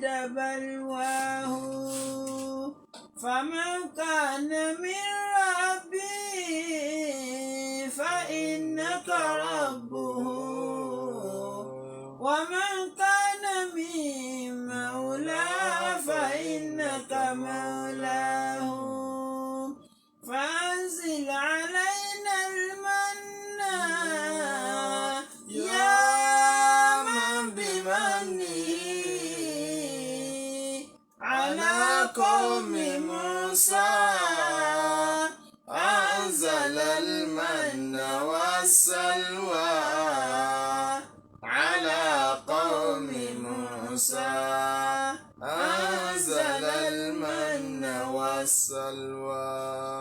اشتد بلواه فمن كان من ربي فإنك ربه ومن كان من مولاه فإنك مولاه فأنزل علينا المن يا من بمنه على قوم موسى أنزل المن والسلوى على قوم موسى أنزل المن والسلوى.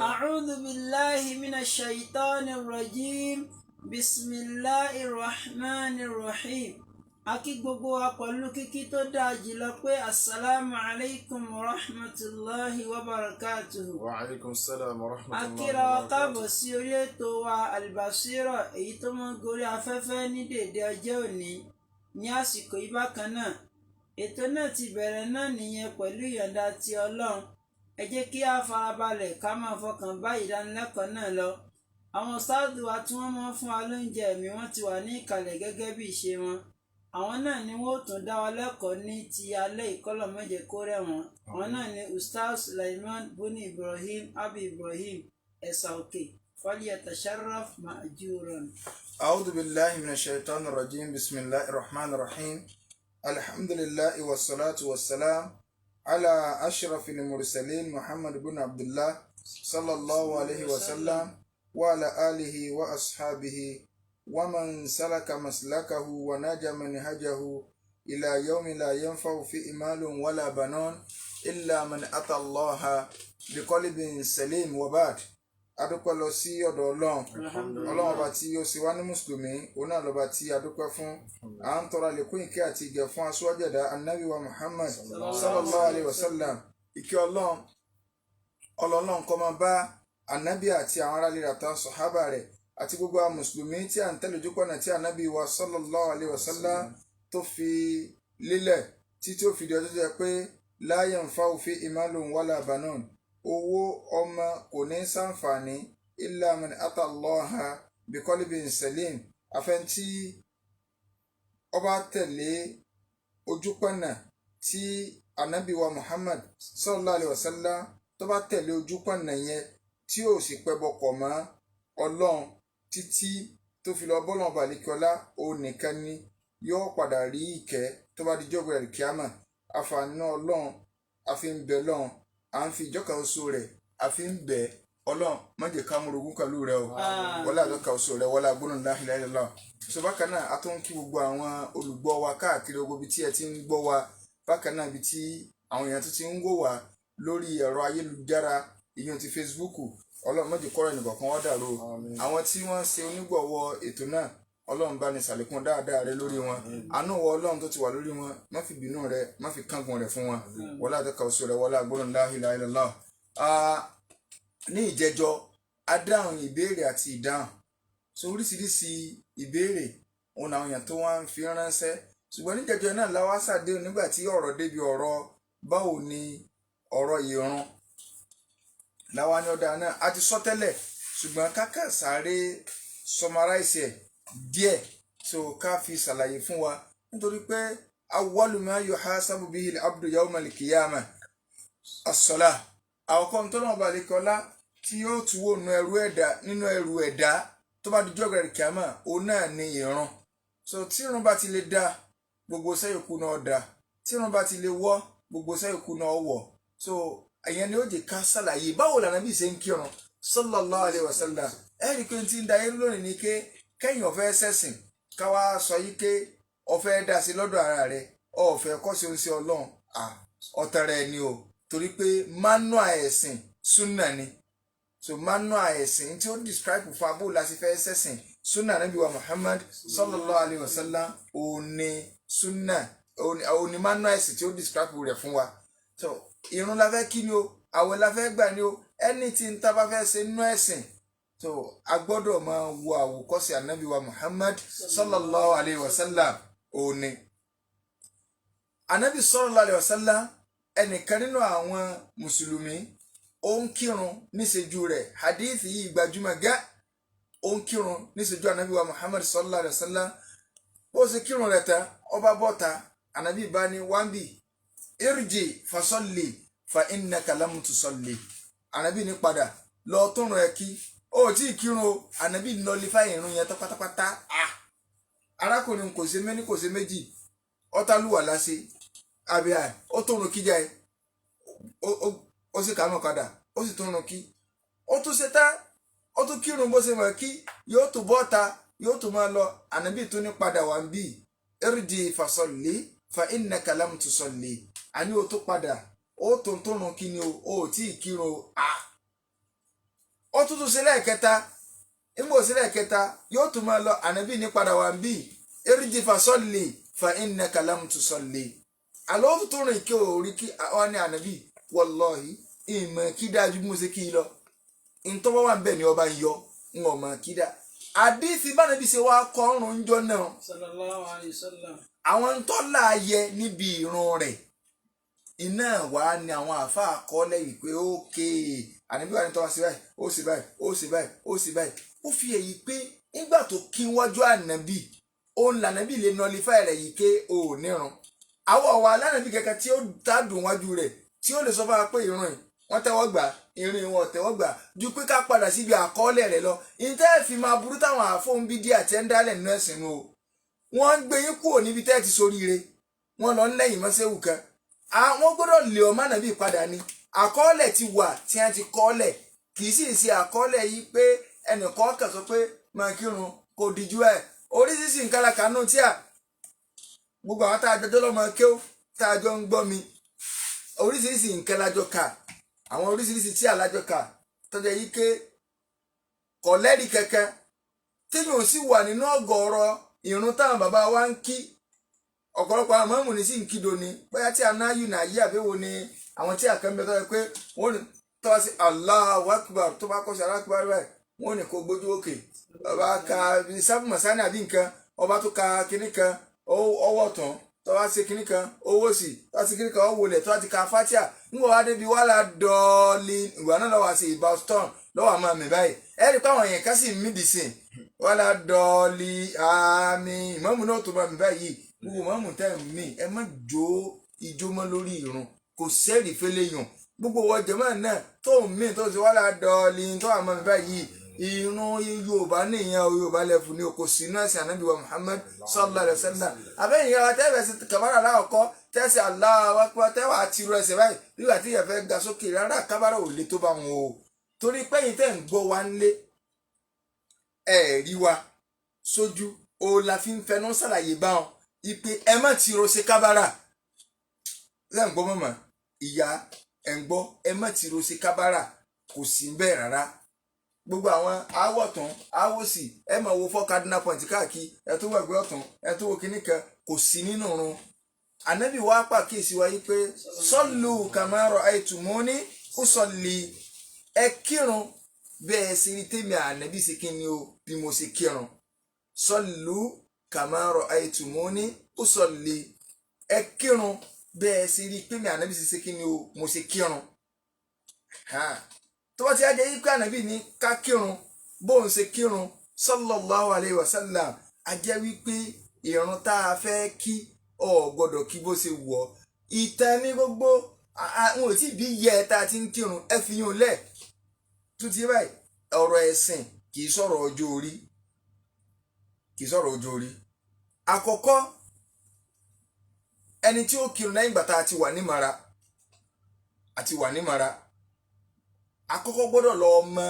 أعوذ بالله من الشيطان الرجيم. بسم الله الرحمن الرحيم. A kí gbogbo wa pẹ̀lú kíkí tó dáa jùlọ pé asalaamu alaykum wa rahmatulahi wa barakatuhu. وعليكم السلام ورحمة A الله kíra wa káàbọ̀ وبركاته. Sí orí ètò wa Albasira, èyí tó mọ́ gorí afẹ́fẹ́ ní dèdè ọjọ́ òní ní àsìkò yìí. Bákan náà, ètò náà ti bẹ̀rẹ̀ náà nìyẹn pẹ̀lú ìyọ̀ǹda ti Ọlọ́run. Ẹ jẹ́ kí a farabalẹ̀ ká máa fọkàn bá ìdánilẹ́kọ̀ọ́ náà lọ. Àwọn sáàdù wa tí wọ́n máa ń fún wa lóúnjẹ ẹ̀mí, wọ́n ti wà ní ìkàlẹ̀ gẹ́gẹ́ bí ìṣe wọn. Àwọn náà ni wọ́n ó tún dá wa lẹ́kọ̀ọ́ ní ti alẹ́ ìkọlọ̀ mẹ́jẹ kó rẹ̀ wọ́n. Àwọn náà ni Ustaz Sulaiman Buni Ibrahim Abi Ibrahim Ẹ̀sà Òkè. Falyatasharraf ma'juran. أعوذ بالله من الشيطان الرجيم. بسم الله الرحمن الرحيم. الحمد لله والصلاة والسلام على أشرف المرسلين محمد بن عبد الله صلى الله عليه وسلم وعلى آله وأصحابه ومن سلك مسلكه ونجا منهجه إلى يوم لا ينفع فيه مال ولا بنون إلا من أتى الله بقلب سليم. وبعد، adúpẹ́ lọ sí ọ̀dọ̀ Ọlọ́run, Ọlọ́run ọba tí ó ṣe wá ní mùsùlùmí, òun náà lọ́ba tí adúpẹ́ fún. À ń tọrọ àlékún ìkẹ́ àti ìgẹ̀ fún aṣíwájú ẹ̀dá, anabi wa Muhammad sallallahu alayhi wa sallam. Ìkẹ́ Ọlọ́run, ọlọ́run kó máa bá anabi àti àwọn aráàlú rẹ̀ àtàwọn sọ̀hábà rẹ̀ àti gbogbo àwọn mùsùlùmí tí à ń tẹ̀lé ojúpọ̀nà tí anabi wa sallallahu alayhi wa sallam tó fi lélẹ̀ títí ó fi di ọjọ́ tó jẹ́ pé la yanfa'u fi malun wala banun, owó ọmọ kò ní sàǹfààní, illa man ata Allaha biqalbin salim, àfẹntí ọba tẹ̀lé ojúpọ̀nà tí anabi wa Muhammad sallallahu alayhi wa sallam tó bá tẹ̀lé ojúpọ̀nà yẹn, tí ò sì pẹ́bọ pọ̀ mọ́ Ọlọ́run títí tó fi lọ bọ́lọ̀ balẹ̀kọ́lá, òun nìkan ni yóò padà rí ìkẹ́ tó bá di jọ́gbìn àlìkíámà. Àfààní Ọlọ́run àfi ń bẹ lọ́run, à ń fi ìjọka oṣù rẹ̀ àfi ń bẹ Ọlọ́run, má jẹ́ ká múrogún pẹ̀lú rẹ o. Wọlé àjọka oṣù rẹ, wọlé agbóhùn la ilaha illallah. So bákan náà, a tún ń kí gbogbo àwọn olùgbọ́ wa káàkiri gbogbo ibi tí ẹ ti ń gbọ́ wa. Bákan náà, ibi tí àwọn èèyàn tó ti ń wò wá lórí ẹ̀rọ ayélujára, ìyẹn ti Facebook, Ọlọ́run má jẹ́ kọ́rọ̀ ẹnìkọ̀ọ̀kan wá dàrú o. Àwọn tí wọ́n ṣe onígbọ̀wọ́ ètò náà, Ọlọ́run bá ní ṣàlékún dáadáa rẹ lórí wọn. Àánú wọ Ọlọ́run tó ti wà lórí wọn, má fi bínú rẹ, má fi kángun rẹ fún wọn. Wọlé àtẹkà oṣù rẹ, wọlé agbóhùn la ilaha illallah. Ní ìjẹjọ, a dáhùn ìbéèrè àti ìdáhùn. So oríṣiríṣi ìbéèrè òun làwọn èèyàn tó wá ń fi ránṣẹ́, ṣùgbọ́n níjẹjọ náà láwa ṣàdéhùn nígbà tí ọ̀rọ̀ débi ọ̀rọ̀ báwo ni ọ̀rọ̀ ìrun láwa ní ọ̀dà náà a ti sọ tẹ́lẹ̀, ṣùgbọ́n kákà sáré summarize ẹ̀ díẹ̀, so ká fi ṣàlàyé fún wa, nítorí pé awwalu ma yuhasabu bihi al-abdu yawma al-qiyamah as-salah. Àkọ́kọ́ tó náà balẹ̀ kọ́lá tí yóò tún wò nínú ẹrú ẹ̀dá, nínú ẹrú ẹ̀dá tó bá dojú ọ̀gbẹ̀rẹ̀ kíámà, òun náà ní ìrun. So tí irun bá ti lè dá, gbogbo sẹ́yòkú náà dá. Tí irun bá ti lè wọ́, gbogbo sẹ́yòkú náà wọ̀. So ìyẹn ni ó jẹ́ ká ṣàlàyé báwo lànà bí ṣe ń kírun sallallahu alaihi wasallam. Ẹ rí i pé tí ń da ayé lónìí ni ké kẹ́yìn ọ̀fẹ́ sẹ̀sìn, káwá sọ yí ké ọ̀fẹ́ dá sí lọ́dọ̀ ara rẹ̀, ọ̀fẹ́ kọ́sí oúnjẹ Ọlọ́run ọ̀tẹ̀rẹ̀ ni o, torí pé manual ẹ̀sìn súnà ni. So manual ẹ̀sìn tí ó describe fún abó láti fẹ́ sẹ̀sìn, súnà Nábì wa Muhammad sallallahu alayhi wa sallam, òní súnà, òní manual ẹ̀sìn tí ó describe rẹ̀ fún wa. So ìrun la fẹ́ kí ni o, àwẹ̀ la fẹ́ gbà ni o, anything tá a bá fẹ́ ṣe nínú ẹ̀sìn, so a gbọ́dọ̀ máa wo àwòkọ́ṣe Ànábì wa Muhammad sallallahu alayhi wa sallam òní. Anabi sallallahu alaihi wasallam, ẹnìkan nínú àwọn mùsùlùmí ó ń kírun níṣẹ́jú rẹ̀. Hadith yìí gbajúmọ̀ gẹ́. Ó ń kírun níṣẹ́jú anabi wa Muhammad sallallahu alaihi wasallam. Bó ṣe kírun rẹ̀ tán, ọba bọ́ta, anabi bá ní wáńbì irji fasalli fa innaka lam tusalli. Anabi ní padà lọ túnrun ẹ kí, ó tí ì kírun o. Anabi nọlifá ìrun yẹn tán pátápátá. Arákùnrin kò ṣe méní kò ṣe méjì, ọtálùwà láṣẹ àbí à ó túnrun kíjà ẹ, ó sì kà á mọ̀ padà, ó sì túnrun kí, ó tún ṣe tá, ó tún kírun bó ṣe mọ̀ kí, yóò tún bọ́ta, yóò tún máa lọ. Ànábì tún ní padà wá ń bì irji fasalli fa innaka lam tusalli. Àní ó tún padà, ó tún túnrun kí ni o, ó tí ì kírun o. Ó tún tún ṣe lẹ́ẹ̀kẹta, nígbà ó ṣe lẹ́ẹ̀kẹta, yóò tún máa lọ. Ànábì ní padà wá ń bì irji fasalli fa innaka lam tusalli. Àlọ́ ó tún túnrun kí o rí kí wọ́n ní ànábì wallahi ìmọ̀ kí dájú bí mo ṣe kí i lọ, ntọ́wọ́ wà bẹ́ẹ̀ ni ọba ń yọ ń ọmọ kídà. Àdìsí bánàbí ṣe wá kọrùn ńjọ náà Sallallahu alayhi wa sallam. Àwọn ntọ́lá yẹ níbi ìrun rẹ̀ iná wà ní àwọn àáfàá kọ́lẹ̀ yìí pé ókè ànábì wà ní tọ́wọ́ sí báyìí, ó sì báyìí, ó sì báyìí, ó sì báyìí. Ó fi èyí pé nígbà tó kí wájú ànábì, òun lànábì lè nọlifá rẹ̀ yìí ké o ò nírun. Àwọn ọ̀wà alánàbì kẹ̀kẹ́ tí ó dádùn wájú rẹ̀ tí ó lè sọ fún wa pé ìrun yìí wọ́n tẹ́wọ́ gbà, ìrìn wọn tẹ́wọ́ gbà, ju pé ká padà síbi àkọọ́lẹ̀ rẹ̀ lọ. Ìtẹ́ fi máa burú táwọn àfọ̀n bídí àti ẹ̀ ń dálẹ̀ nínú ẹ̀sìn nu o, wọ́n ń gbé yín kúrò níbi tẹ́ ti soríire, wọ́n lọ ń lẹ́yìn mọ́sẹ́wù kan. Àwọn gbọ́dọ̀ lè ọmọ nàbí padà ni. Àkọọ́lẹ̀ ti wà tí wọ́n ti kọ́ọ́lẹ̀, kì í sì ṣe àkọọ́lẹ̀ yìí pé ẹnìkan kàn sọ pé máa kírun kò díjú ẹ̀. Oríṣiríṣi nǹkan la kànú tí à gbogbo àwọn tá a jọjọ́ lọ́mọ kéw tá a jọ ń gbọ́ mi, oríṣiríṣi nǹkan la jọ kà, àwọn oríṣiríṣi tí alájọ kà tọ́jà yìí ké kọ̀ lẹ́rìí kankan téèyàn sì wà nínú ọ̀gọ̀ọ̀rọ̀ ìrun táwọn bàbá wa ń kí. Ọ̀pọ̀lọpọ̀ àwọn mọ́mù ní sí ń kído ni bóyá tí a ná yù náà yí àbẹ̀wò ni àwọn tí àkànbẹ tọ́jà pé wọ́n ní tọ́wọ́ sí Allahu Akbar, tó bá kọ́ sí Allahu Akbar báyìí, wọ́n ní kó gbójú òkè, ọba ka sábà mọ̀sánì àbí nǹkan, ọba tó ka kinní kan ọwọ́ tán, tọ́wá ṣe kinní kan owó sí, tọ́wá ṣe kinní kan ọwọ́ lẹ̀, tọ́wá ti ka fatia ńgbọ́ wá débi wàhálà dọ́ọ̀lì ìgbà náà lọ́wọ́ àti ìbá stone lọ́wọ́ àmọ́ àmì báyìí. Ẹ rí i pé àwọn èèyàn kan sì ń mídìí sìn wàhálà dọ́ọ̀lì àmì ìmọ̀mù náà tó máa mì báyìí. Gbogbo mọ̀mù tẹ́ ń mì, ẹ má jó ijó mọ́ lórí ìrun, kò sẹ́rìí fẹ́lẹ́ yàn. Gbogbo wọ jẹ̀mọ́ náà tó ń mì tó ti wàhálà dọ́ọ̀lì tó àmọ́ mi báyìí, irun Yorùbá nìyẹn o, Yorùbá lẹ́fù ní o, kò sínú ẹ̀sìn Ànábì wa Muhammad sallallahu alaihi wasallam. Abẹ́yìn yàrá tẹ́fẹ̀ sí kàbára aláwọ̀kọ́ tẹ́sí Allahu Akbar tẹ́wà àti irú ẹsẹ̀ báyìí nígbà tí ìyẹn fẹ́ ga sókè rárá, kábàárà ò le tó bá wọn o. Torí pẹ́yìn tẹ́ ń gbọ́ wa ńlé ẹ̀ rí wa sójú o la fi ń fẹnu ṣàlàyé bá wọn ìpè ẹ má ti ro ṣe kábàárà lẹ́ ń gbọ́ mọ̀mọ́ ìyá ẹ̀ ń gbọ́, ẹ má ti ro ṣe kábàárà, kò sí bẹ́ẹ̀ rárá. Gbogbo àwọn awọ tán awọ sí, ẹ máa wo four cardinal point káàkiri, ẹ tó wẹgbẹ ọ̀tún, ẹ tó wo kinní kan, kò sí nínú run. Ànábì wa pàkíyèsí wa yìí pé sọlù kàmáàrọ àìtùmọ́ní ó sọlì, ẹ kírun bẹ́ẹ̀ sì rí tèmi ànábì ṣe kí ni o bí mo ṣe kírun. Sọlù kàmáàrọ àìtùmọ́ní ó sọlì, ẹ kírun bẹ́ẹ̀ sì rí tèmi ànábì ṣe kí ni o mo ṣe kírun. Tó bá ti á jẹ́ yí pé ànábì ní ká kírun bóun ṣe kírun sallallahu alayhi wa sallam, a jẹ́ wípé ìrun tá a fẹ́ kí ò gbọ́dọ̀ kí bó ṣe wọ̀ ọ́. Ìtàn ní gbogbo àwọn ò tí bí yẹ tá a ti ń kírun, ẹ fi yún lẹ̀ tún ti báyìí. Ọ̀rọ̀ ẹ̀sìn kì í sọ̀rọ̀ ọjọ́ orí, kì í sọ̀rọ̀ ọjọ́ orí. Àkọ́kọ́, ẹni tí ó kírun lẹ́yìn ìgbà tá a ti wà nímara, àti wà nímara, àkọ́kọ́ gbọ́dọ̀ lọ mọ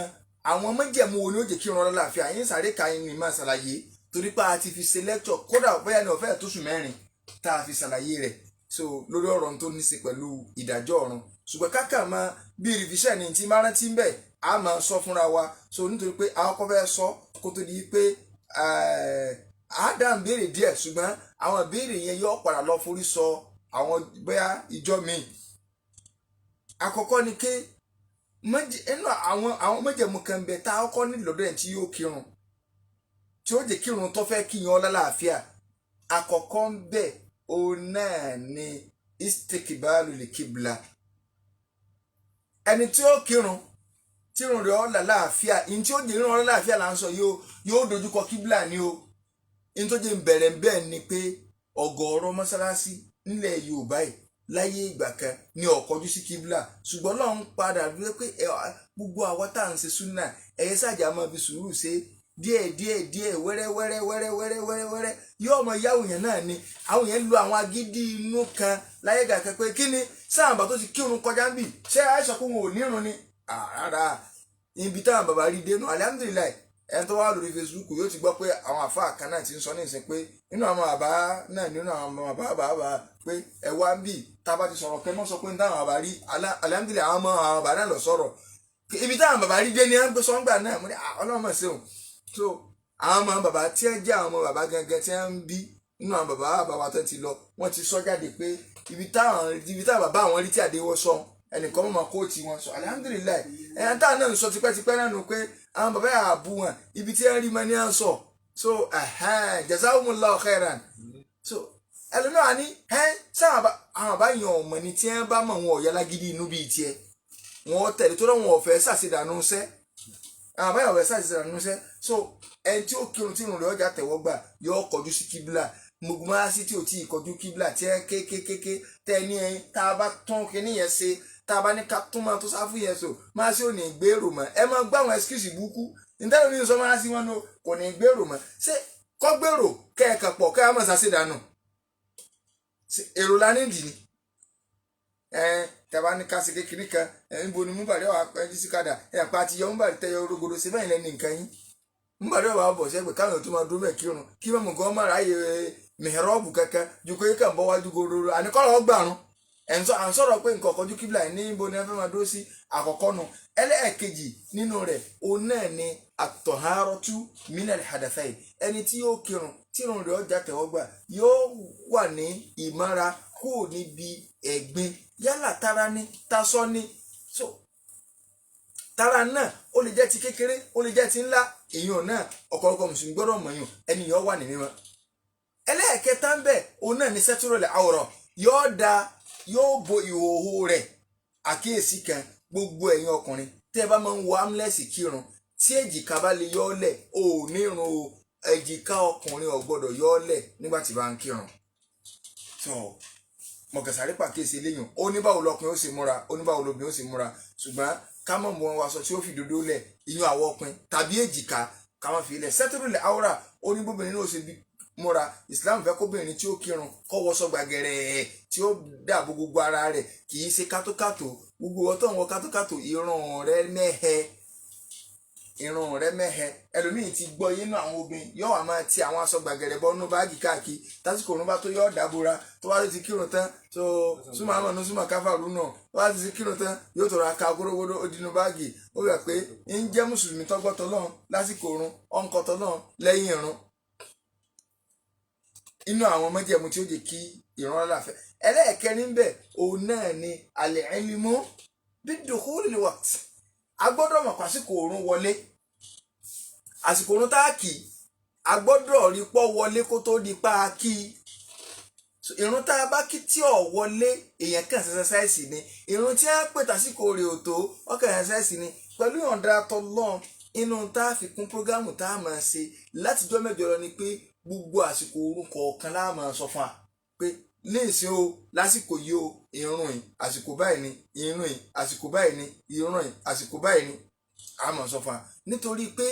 àwọn májẹ̀mú wo ni ó jẹ́ kí irun lálàáfíà. Yín sáré ka yín ní máa ṣàlàyé torí pé a ti fi ṣe lecture, kódà bóyá ní ọ̀fẹ́ tó sùn mẹ́rin tá a fi ṣàlàyé rẹ̀ so lórí ọ̀rọ̀ tó ní ṣe pẹ̀lú ìdájọ́ ọ̀run. Ṣùgbọ́n kákà máa bí revision ní ti máa rántí ń bẹ̀, a máa sọ fúnra wa so nítorí pé àwọn kọ́ fẹ́ sọ kó tó di pé Adam béèrè díẹ̀, ṣùgbọ́n àwọn béèrè yẹn yóò padà lọ forí sọ àwọn bóyá ìjọ míì. Àkọ́kọ́ ni ké inú àwọn májẹ̀mú kan bẹ tá a kọ́ nílò lọ́dọ̀ ẹ̀ tí yóò kírun tí ó jẹ́ kírun tó fẹ́ kíyan lálàáfíà. Àkọ́kọ́ ń bẹ òun náà ni istikbalu li kibla. Ẹni tí ó kírun tírun rẹ̀ ó lálàáfíà, ní tí ó jẹ́ irun ọ̀rọ̀ láàfíà là ń sọ yóò dojúkọ kíbla ni o. Ní tó jẹ́ ń bẹ̀rẹ̀ bẹ́ẹ̀ ni pé ọ̀gọ̀ọ̀rọ̀ mọ́sálásí nílẹ̀ Yorùbá yìí láyé ìgbà kan ní ó kọjú sí kíbla, ṣùgbọ́n náà ń padà dúró pé gbogbo àwa tá à ń ṣe súnà ẹ̀yẹ sàjà máa fi sùúrù ṣe díẹ̀ díẹ̀ díẹ̀ wẹ́rẹ́ wẹ́rẹ́ wẹ́rẹ́ wẹ́rẹ́ wẹ́rẹ́ wẹ́rẹ́ yóò mọ yáwó yẹn náà ni. Àwọn yẹn lo àwọn agídí inú kan láyé ìgbà kan pé kí ni sáàbà tó ti kírun kọjá ń bì, ṣé àìsàn kó wọn ò nírun ni? Rárá, ibi táwọn bàbá rí dénú alihamudulilayi. Ẹni tó wà lórí Facebook yóò ti gbọ́ pé àwọn àfáà kan náà ti ń sọ ní ìsìn pé nínú àwọn bàbá náà, nínú àwọn bàbá bàbá pé ẹ wá ń bì tá a bá ti sọ̀rọ̀ kẹ́ mọ́ sọ pé táwọn bàbá rí alihamudulilayi, àwọn ọmọ àwọn bàbá náà lọ sọ̀rọ̀ ibi táwọn bàbá rí dé ni ẹ ń gbé sọ́ngbà náà. Mo ní ọlọ́mọ ṣeun. So àwọn ọmọ bàbá tí ẹ jẹ́ àwọn ọmọ bàbá gangan tí ẹ ń bí nínú àwọn bàbá bàbá tó ti lọ, wọ́n ti sọ jáde pé ibi táwọn bàbá àwọn rí tí àdéhùn sọ ẹnìkan mọ̀ kóòtù wọn sọ alihamudulilayi. Ẹ̀yàn táwọn náà ń sọ tipẹ́tipẹ́ náà nù pé àwọn bàbá yà á bú wọn ibi tí ẹ ń rí mọ́ ní à ń sọ. So jazakumullahu khairan. So ẹlòmíràn ní sáwọn àwọn bàbá yàn ọmọ ni tí ẹ bá mọ̀ wọn ọ̀yá lágídí inú bíi tiẹ̀ wọn tẹ̀lé tó lọ́wọ́ ọ̀fẹ́ sàṣedànù sẹ́, àwọn bàbá yàn ọ̀fẹ́ sàṣedànù sẹ́. So ẹni tí ó kírun tí irun rẹ̀ ọjà tẹ̀wọ́ gbà yóò kọjú sí kíbla. Mọ̀gbọ́n tí ò tí ì kọjú kíbla tí ẹ kékékéké tẹ́ ní ẹ tá a bá tún kíní yẹn ṣe, tá a bá ní ká tún máa tó sáfù yẹn so máa ṣe ò ní gbèrò mọ́. Ẹ máa gbọ́ àwọn ẹsikísì burúkú nítorí mi sọ máa sí wọn ní kò ní gbèrò mọ́. Ṣé kọ́ gbèrò kẹ́ẹ̀kan pọ̀ kẹ́ ẹ máa ṣàṣedànù èrò la nídìí ni? Ẹ tàbá ní ká ṣe kékeré kan ẹ ń bo ni múbàrí ọ̀hà pẹ́ẹ́jú sí kádà ẹ àpá àti yọ múbàrí tẹ́yọ rógoro ṣe bẹ́ẹ̀ lẹ́nu nǹkan yín. Múbàrí ọ̀hà bọ̀ sẹ́gbẹ̀ káwọn tó máa dúró bẹ́ẹ̀ kírun kí mọ̀mù gan má ráyè mìírọ́ọ̀bù kankan ju pé kàn bọ́ wájú gororo àníkọ́lọ́ gbàrún. À ń sọ̀rọ̀ pé nǹkan ọ̀kọ́jú kíbla ní ibo ni wọ́n fẹ́ máa dúró sí àkọ́kọ́ nu. Ẹlẹ́ẹ̀kejì nínú rẹ̀ òun náà ni àtọ̀hárọ́tú minal hadathayn. Ẹni tí yóò kírun tírun rẹ̀ ọjà tẹ̀wọ́gbà yóò wà ní ìmọ́ra kúrò níbi ẹ̀gbin, yálà tara ni tasọ ni. So tara náà ó lè jẹ́ ti kékeré, ó lè jẹ́ ti ńlá, èèyàn náà ọ̀pọ̀lọpọ̀ mùsùlùmí gbọ́dọ̀ mọ̀yàn ẹni yóò wà ní mímọ́. Ẹlẹ́ẹ̀kẹta ń bẹ̀ òun náà ni sẹ́túrọ̀lẹ̀ àwòrán yóò da yóò bo ìhòòhò rẹ̀. Àkíyèsí kan, gbogbo ẹ̀yin ọkùnrin tẹ́ ẹ bá máa ń wọ amúlẹ̀sì kírun tí èjìká bá lè yọ ọ́ lẹ̀ ò nírun o, èjìká ọkùnrin ò gbọ́dọ̀ yọ ọ́ lẹ̀ nígbà tí bá ń kírun. So mọ̀kẹ́sàrí pàkíyèsí eléyìn, ó ní báwo lọkùnrin ó sì múra, ó ní báwo lobìnrin ó sì múra, ṣùgbọ́n ká mọ̀ mọ́ wa sọ tí ó fi dodo lẹ̀ ìyún àwọ̀ ọkùnrin tàbí èjìká ká má fi lẹ̀. Sẹ́túrù lẹ̀ áwòrà ó ní bóbìnrin náà ó ṣe bí múra. Islam fẹ́ kóbìnrin tí ó kírun kó wọṣọ gbàgẹ̀rẹ̀ tí ó dàbò gbogbo ara rẹ̀, kì í ṣe kátókátó. Gbogbo ọtọ̀ wọn kátókátó irun rẹ̀ mẹ́hẹ, irun rẹ̀ mẹ́hẹ. Ẹlòmíì ti gbọ́ yínú àwọn obìnrin yóò wá máa ti àwọn aṣọ gbàgẹ̀rẹ̀ bọ́nú báàgì káàkiri tásìkò òun bá tó yóò dàbora tó bá ti kírun tán tó súnmọ́ àmọ́ ní súnmọ́ káfàrú náà tó bá ti kírun tán yóò tọrọ aka górógóró ó dínú báàgì. Ó yà pé ń jẹ́ mùsùlùmí tọ́gbọ́tọ̀ lọ́hùn lásìkò òrun ọ̀nkọ̀tọ̀ lọ́hùn lẹ́yìn irun. Inú àwọn májẹ̀mú tí ó jẹ́ kí ìran lálàfẹ́. Ẹlẹ́ẹ̀kẹrin bẹ̀ òun náà ni al-ilmu bid-dukhulil waqt. A gbọ́dọ̀ mọ̀ pàṣípò òrun wọlé, àsìkò òrun tá a kì í a gbọ́dọ̀ rí pọ́ wọlé kó tó di pa á kí i. Ìrun tá a bá kí tí ò wọlé èèyàn kàn ṣẹṣẹṣẹṣì ni. Ìrun tí a pè tásìkò rè ò tó ọkàn ṣẹṣẹṣì ni. Pẹ̀lú ìyọ̀ǹda tọlọ́run inú tá a fi kún prógámù tá a máa ṣe látijọ́ mẹ́jọ lọ ni pé gbogbo àsìkò òrun kọ̀ọ̀kan la máa sọ fún wa pé léèsì o lásìkò yìí o ìrun yìí àsìkò báyìí ni, ìrun yìí àsìkò báyìí ni, ìrun yìí àsìkò báyìí ni a máa sọ fún wa. Nítorí pé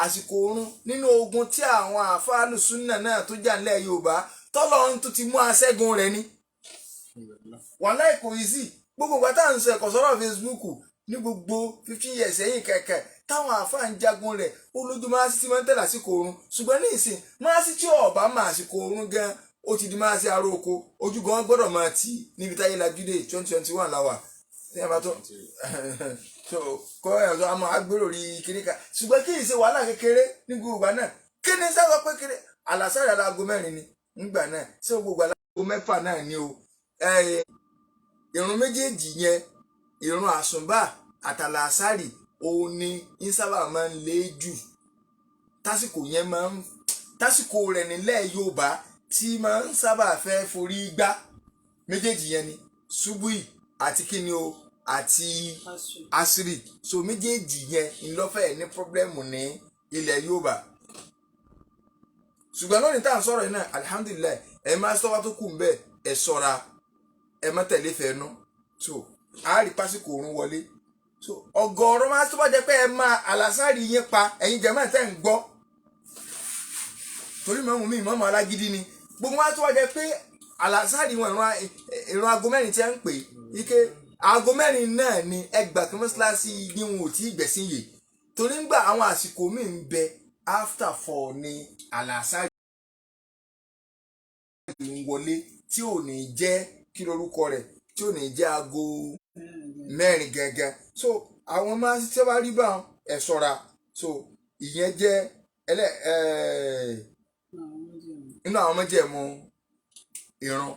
àsìkò oorun nínú ogun tí àwọn àfáàlù súnà náà tó jà nílẹ̀ Yorùbá tọ́lọ́run tó ti mú aṣẹ́gun rẹ̀ ni. Wàláì kò yí sí gbogbo ìgbà tá à ń sọ ẹ̀kọ́ sọ́rọ̀ Facebook ní gbogbo 15 years sẹ́yìn kẹ̀kẹ́ táwọn àfáà ń jagun rẹ̀ ó lójú máa sí tí máa ń tẹ̀lé àsìkò oorun. Ṣùgbọ́n ní ìsìn máa sí tí ọ̀bá máa àsìkò oorun gan ó ti di máa sí aró oko ojú gan gbọ́dọ̀ máa tì níbi táyé lajú dé 2021 làwà ní àbá tó so kọ́ ẹ̀rọ àmọ́ agbèrò rí kiri ká. Ṣùgbọ́n kí ìṣe wàhálà kékeré ní gbogbo ìgbà náà kí ni sábà pé kiri àlàsáre alágo 4 ni ńgbà náà ṣé gbogbo alágo 6 náà ni o. Ìrun méjèèjì yẹn ìrun àsùnbà àtàlàsárì òun ni ń sábà máa ń lé jù tásìkò yẹn máa ń tásìkò rẹ̀ nílẹ̀ Yorùbá tí máa ń sábà fẹ́ forí gbá Méjèèjì yẹn ni ṣubúì àti kíni o àti asiri. So méjèèjì yẹn ńlọ́fẹ̀ ní problem ní ilẹ̀ Yorùbá. Ṣùgbọ́n lónìí tá à ń sọ̀rọ̀ yìí náà, alihamudulilayi, ẹ̀ máa sọ́wọ́ tó kù ń bẹ́ẹ̀, ẹ̀ sọ́ra, ẹ̀ má tẹ̀lé fẹ́ẹ́ nú. So a rí pásíkò òórùn wọlé. So ọ̀gọ̀ọ̀rọ̀ máa tó bá jẹ́ pé ẹ máa àlàsárì yín pa ẹ̀yin jẹ̀mọ́ ẹ̀ tẹ́ ń gbọ́, torí mọ̀mú mi mọ̀mú alágídí ni gbogbo wa. Tó bá jẹ́ pé àlàsárì wọn ìrun aago 4 tí a ń pè ike aago 4 náà ni ẹgbà kí mọ́ṣáláṣí yín wọn ò tí ì gbẹ̀sìn yìí, torí ń gbà àwọn àsìkò míì ń bẹ after 4 ni àlàsárì ń wọlé, tí ò ní jẹ́ kí lorúkọ rẹ̀, tí ò ní jẹ́ aago 4 gẹ́gẹ́. So àwọn máa ń tí wọ́n bá rí bá ẹ̀ ṣọ́ra. So ìyẹn jẹ́ ẹlẹ́ inú àwọn májẹ̀mú ìrun.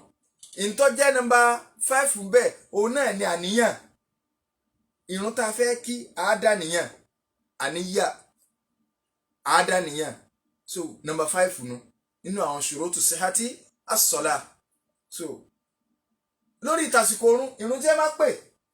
Ìtọ́jẹ́ nọ́mbà 5 bẹ́ẹ̀, òun náà ni àníyàn. Ìrun tá a fẹ́ kí àádáníyàn, àníyà àádáníyàn. So nọ́mbà 5 nu nínú àwọn ṣurutu sihati as-salah. So lórí ìtàsìkò oorun, ìrun tí ẹ máa pè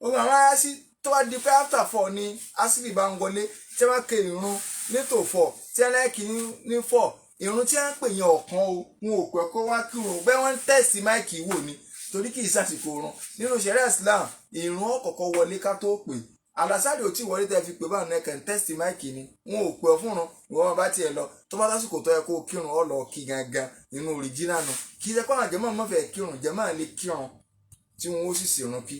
ohun àwọn aráàsí tó bá di pé after 4 ni asiri bá ń wọlé, tí ẹ máa ké ìrun nítò 4, tí ẹ lẹ́ẹ̀kì ní 4, ìrun tí ẹ ń pè yẹn ọ̀kan o, wọn ò pẹ́ kó wá kírun bẹ́ẹ̀, wọ́n ń tẹ̀sí máìkì wò ni, torí kì í sàsìkò oorun. Nínú ṣẹ̀ríà Islam, ìrun ọ̀kọ̀ọ̀kọ̀ wọlé ká tó pè. Àlàsárì ò tí wọlé tẹ́ fi pè báwọn ẹ̀kẹ́ ń tẹ́sí máìkì ni, wọn ò pè ọ́ fúnrun, ìwọ́n máa bá tiẹ̀ lọ. Tó bá lásìkò tó yẹ kó kírun, ọ lọ kí gangan nínú òrìjínà nu. Kì í ṣe pé àwọn jẹ̀mọ́ mọ́ fẹ́ kírun, jẹ̀mọ́ lè kírun tí wọn ó sì sèrun kí,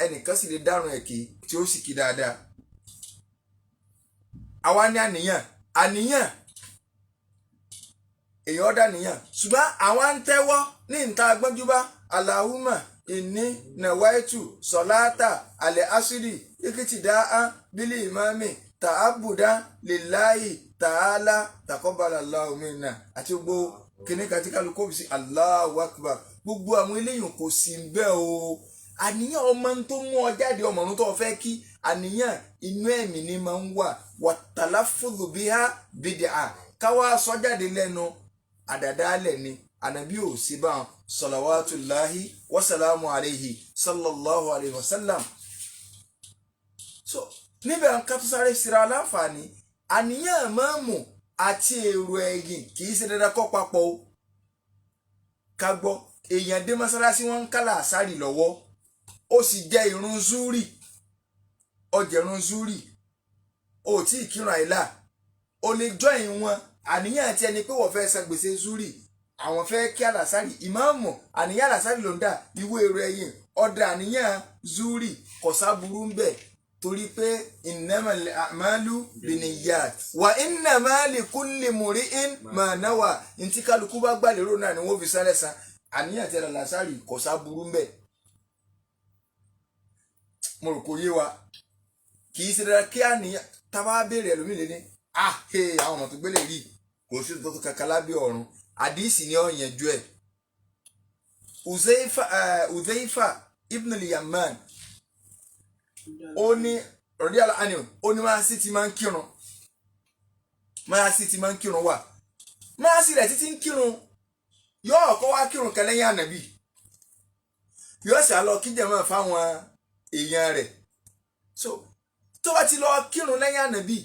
ẹnìkan sì lè dárun ẹ̀ kí tí ó sì kí dáadáa. Àwa ní àníyàn, àníyàn èèyàn dá níyàn, ṣùgbọ́n àwa ń tẹ́wọ́ ní ìta agbọ́njúbá Allahumma inni nawaitu sọláàtà alẹ́ asiri ikitidaa bílí ìmáàmì tààbùdá lillahi tààlà taqabbala Allahu minna àti gbogbo kìnnìkan tí kálukú fi sí Allahu akbar. Gbogbo àwọn eléyìí kò sí bẹ́ẹ̀ o. Àníyàn ọmọ tó mú ọ jáde, ọmọ ọ̀run tó fẹ́ kí, àníyàn inú ẹ̀mí ni máa ń wà. Wàtàláfùdù bíhá bídíà, káwá sọ jáde lẹ́nu àdàdálẹ̀ ni. Ànàbí ò sí bá wọn salawatullahi wasalamu alayhi sallallahu alayhi wa sallam. So níbẹ̀ nǹkan tó sáré síra láǹfààní, àníyàn máàmù àti èrò ẹ̀yìn kì í ṣe dandan kọ́ papọ̀ o. Ká gbọ́, èèyàn dé mọ́sálásí wọn ń kálà àsárì lọ́wọ́, ó sì jẹ́ irun zúrì, ọjà irun zúrì, ó tí ì kírun àìlà, ó lè jọyìn wọn. Àníyàn àti ẹni pé wọ́n fẹ́ san gbèsè zúrì, àwọn fẹ́ kí àlàsárì. Ìmáàmù àníyàn àlàsárì ló ń dà, ìwé èrò ẹ̀yìn ọ̀dà àníyàn zúrì, kò sáburú ń bẹ̀, torí pé innamal a'malu binniyat wa innama likulli mri'in ma nawa. Ntí kálukú bá gbà lérò náà ni wọ́n fi sálẹ̀ san. Àníyàn tí àlàsárì kò sáburú ń bẹ̀. Mo rò kò yé wa. Kì í ṣe dára kí àníyàn tá a bá béèrè ẹlòmíì lé ní àwọn ọmọ tó gbélé rí kò sí tó kankan lábẹ́ ọ̀run. Àdìsí ni ó yanjú ẹ̀. Uzaifa ibn al-Yaman ó ní rọ̀dí àní ó ní máa sí ti máa ń kírun, máa sí ti máa ń kírun wà, máa sí rẹ̀ títí ń kírun, yóò kọ́ wá kírun kẹlẹ́yìn ànàbì, yóò sì á lọ kí jẹ̀mọ́ fáwọn èèyàn rẹ̀. So tó bá ti lọ kírun lẹ́yìn ànàbì,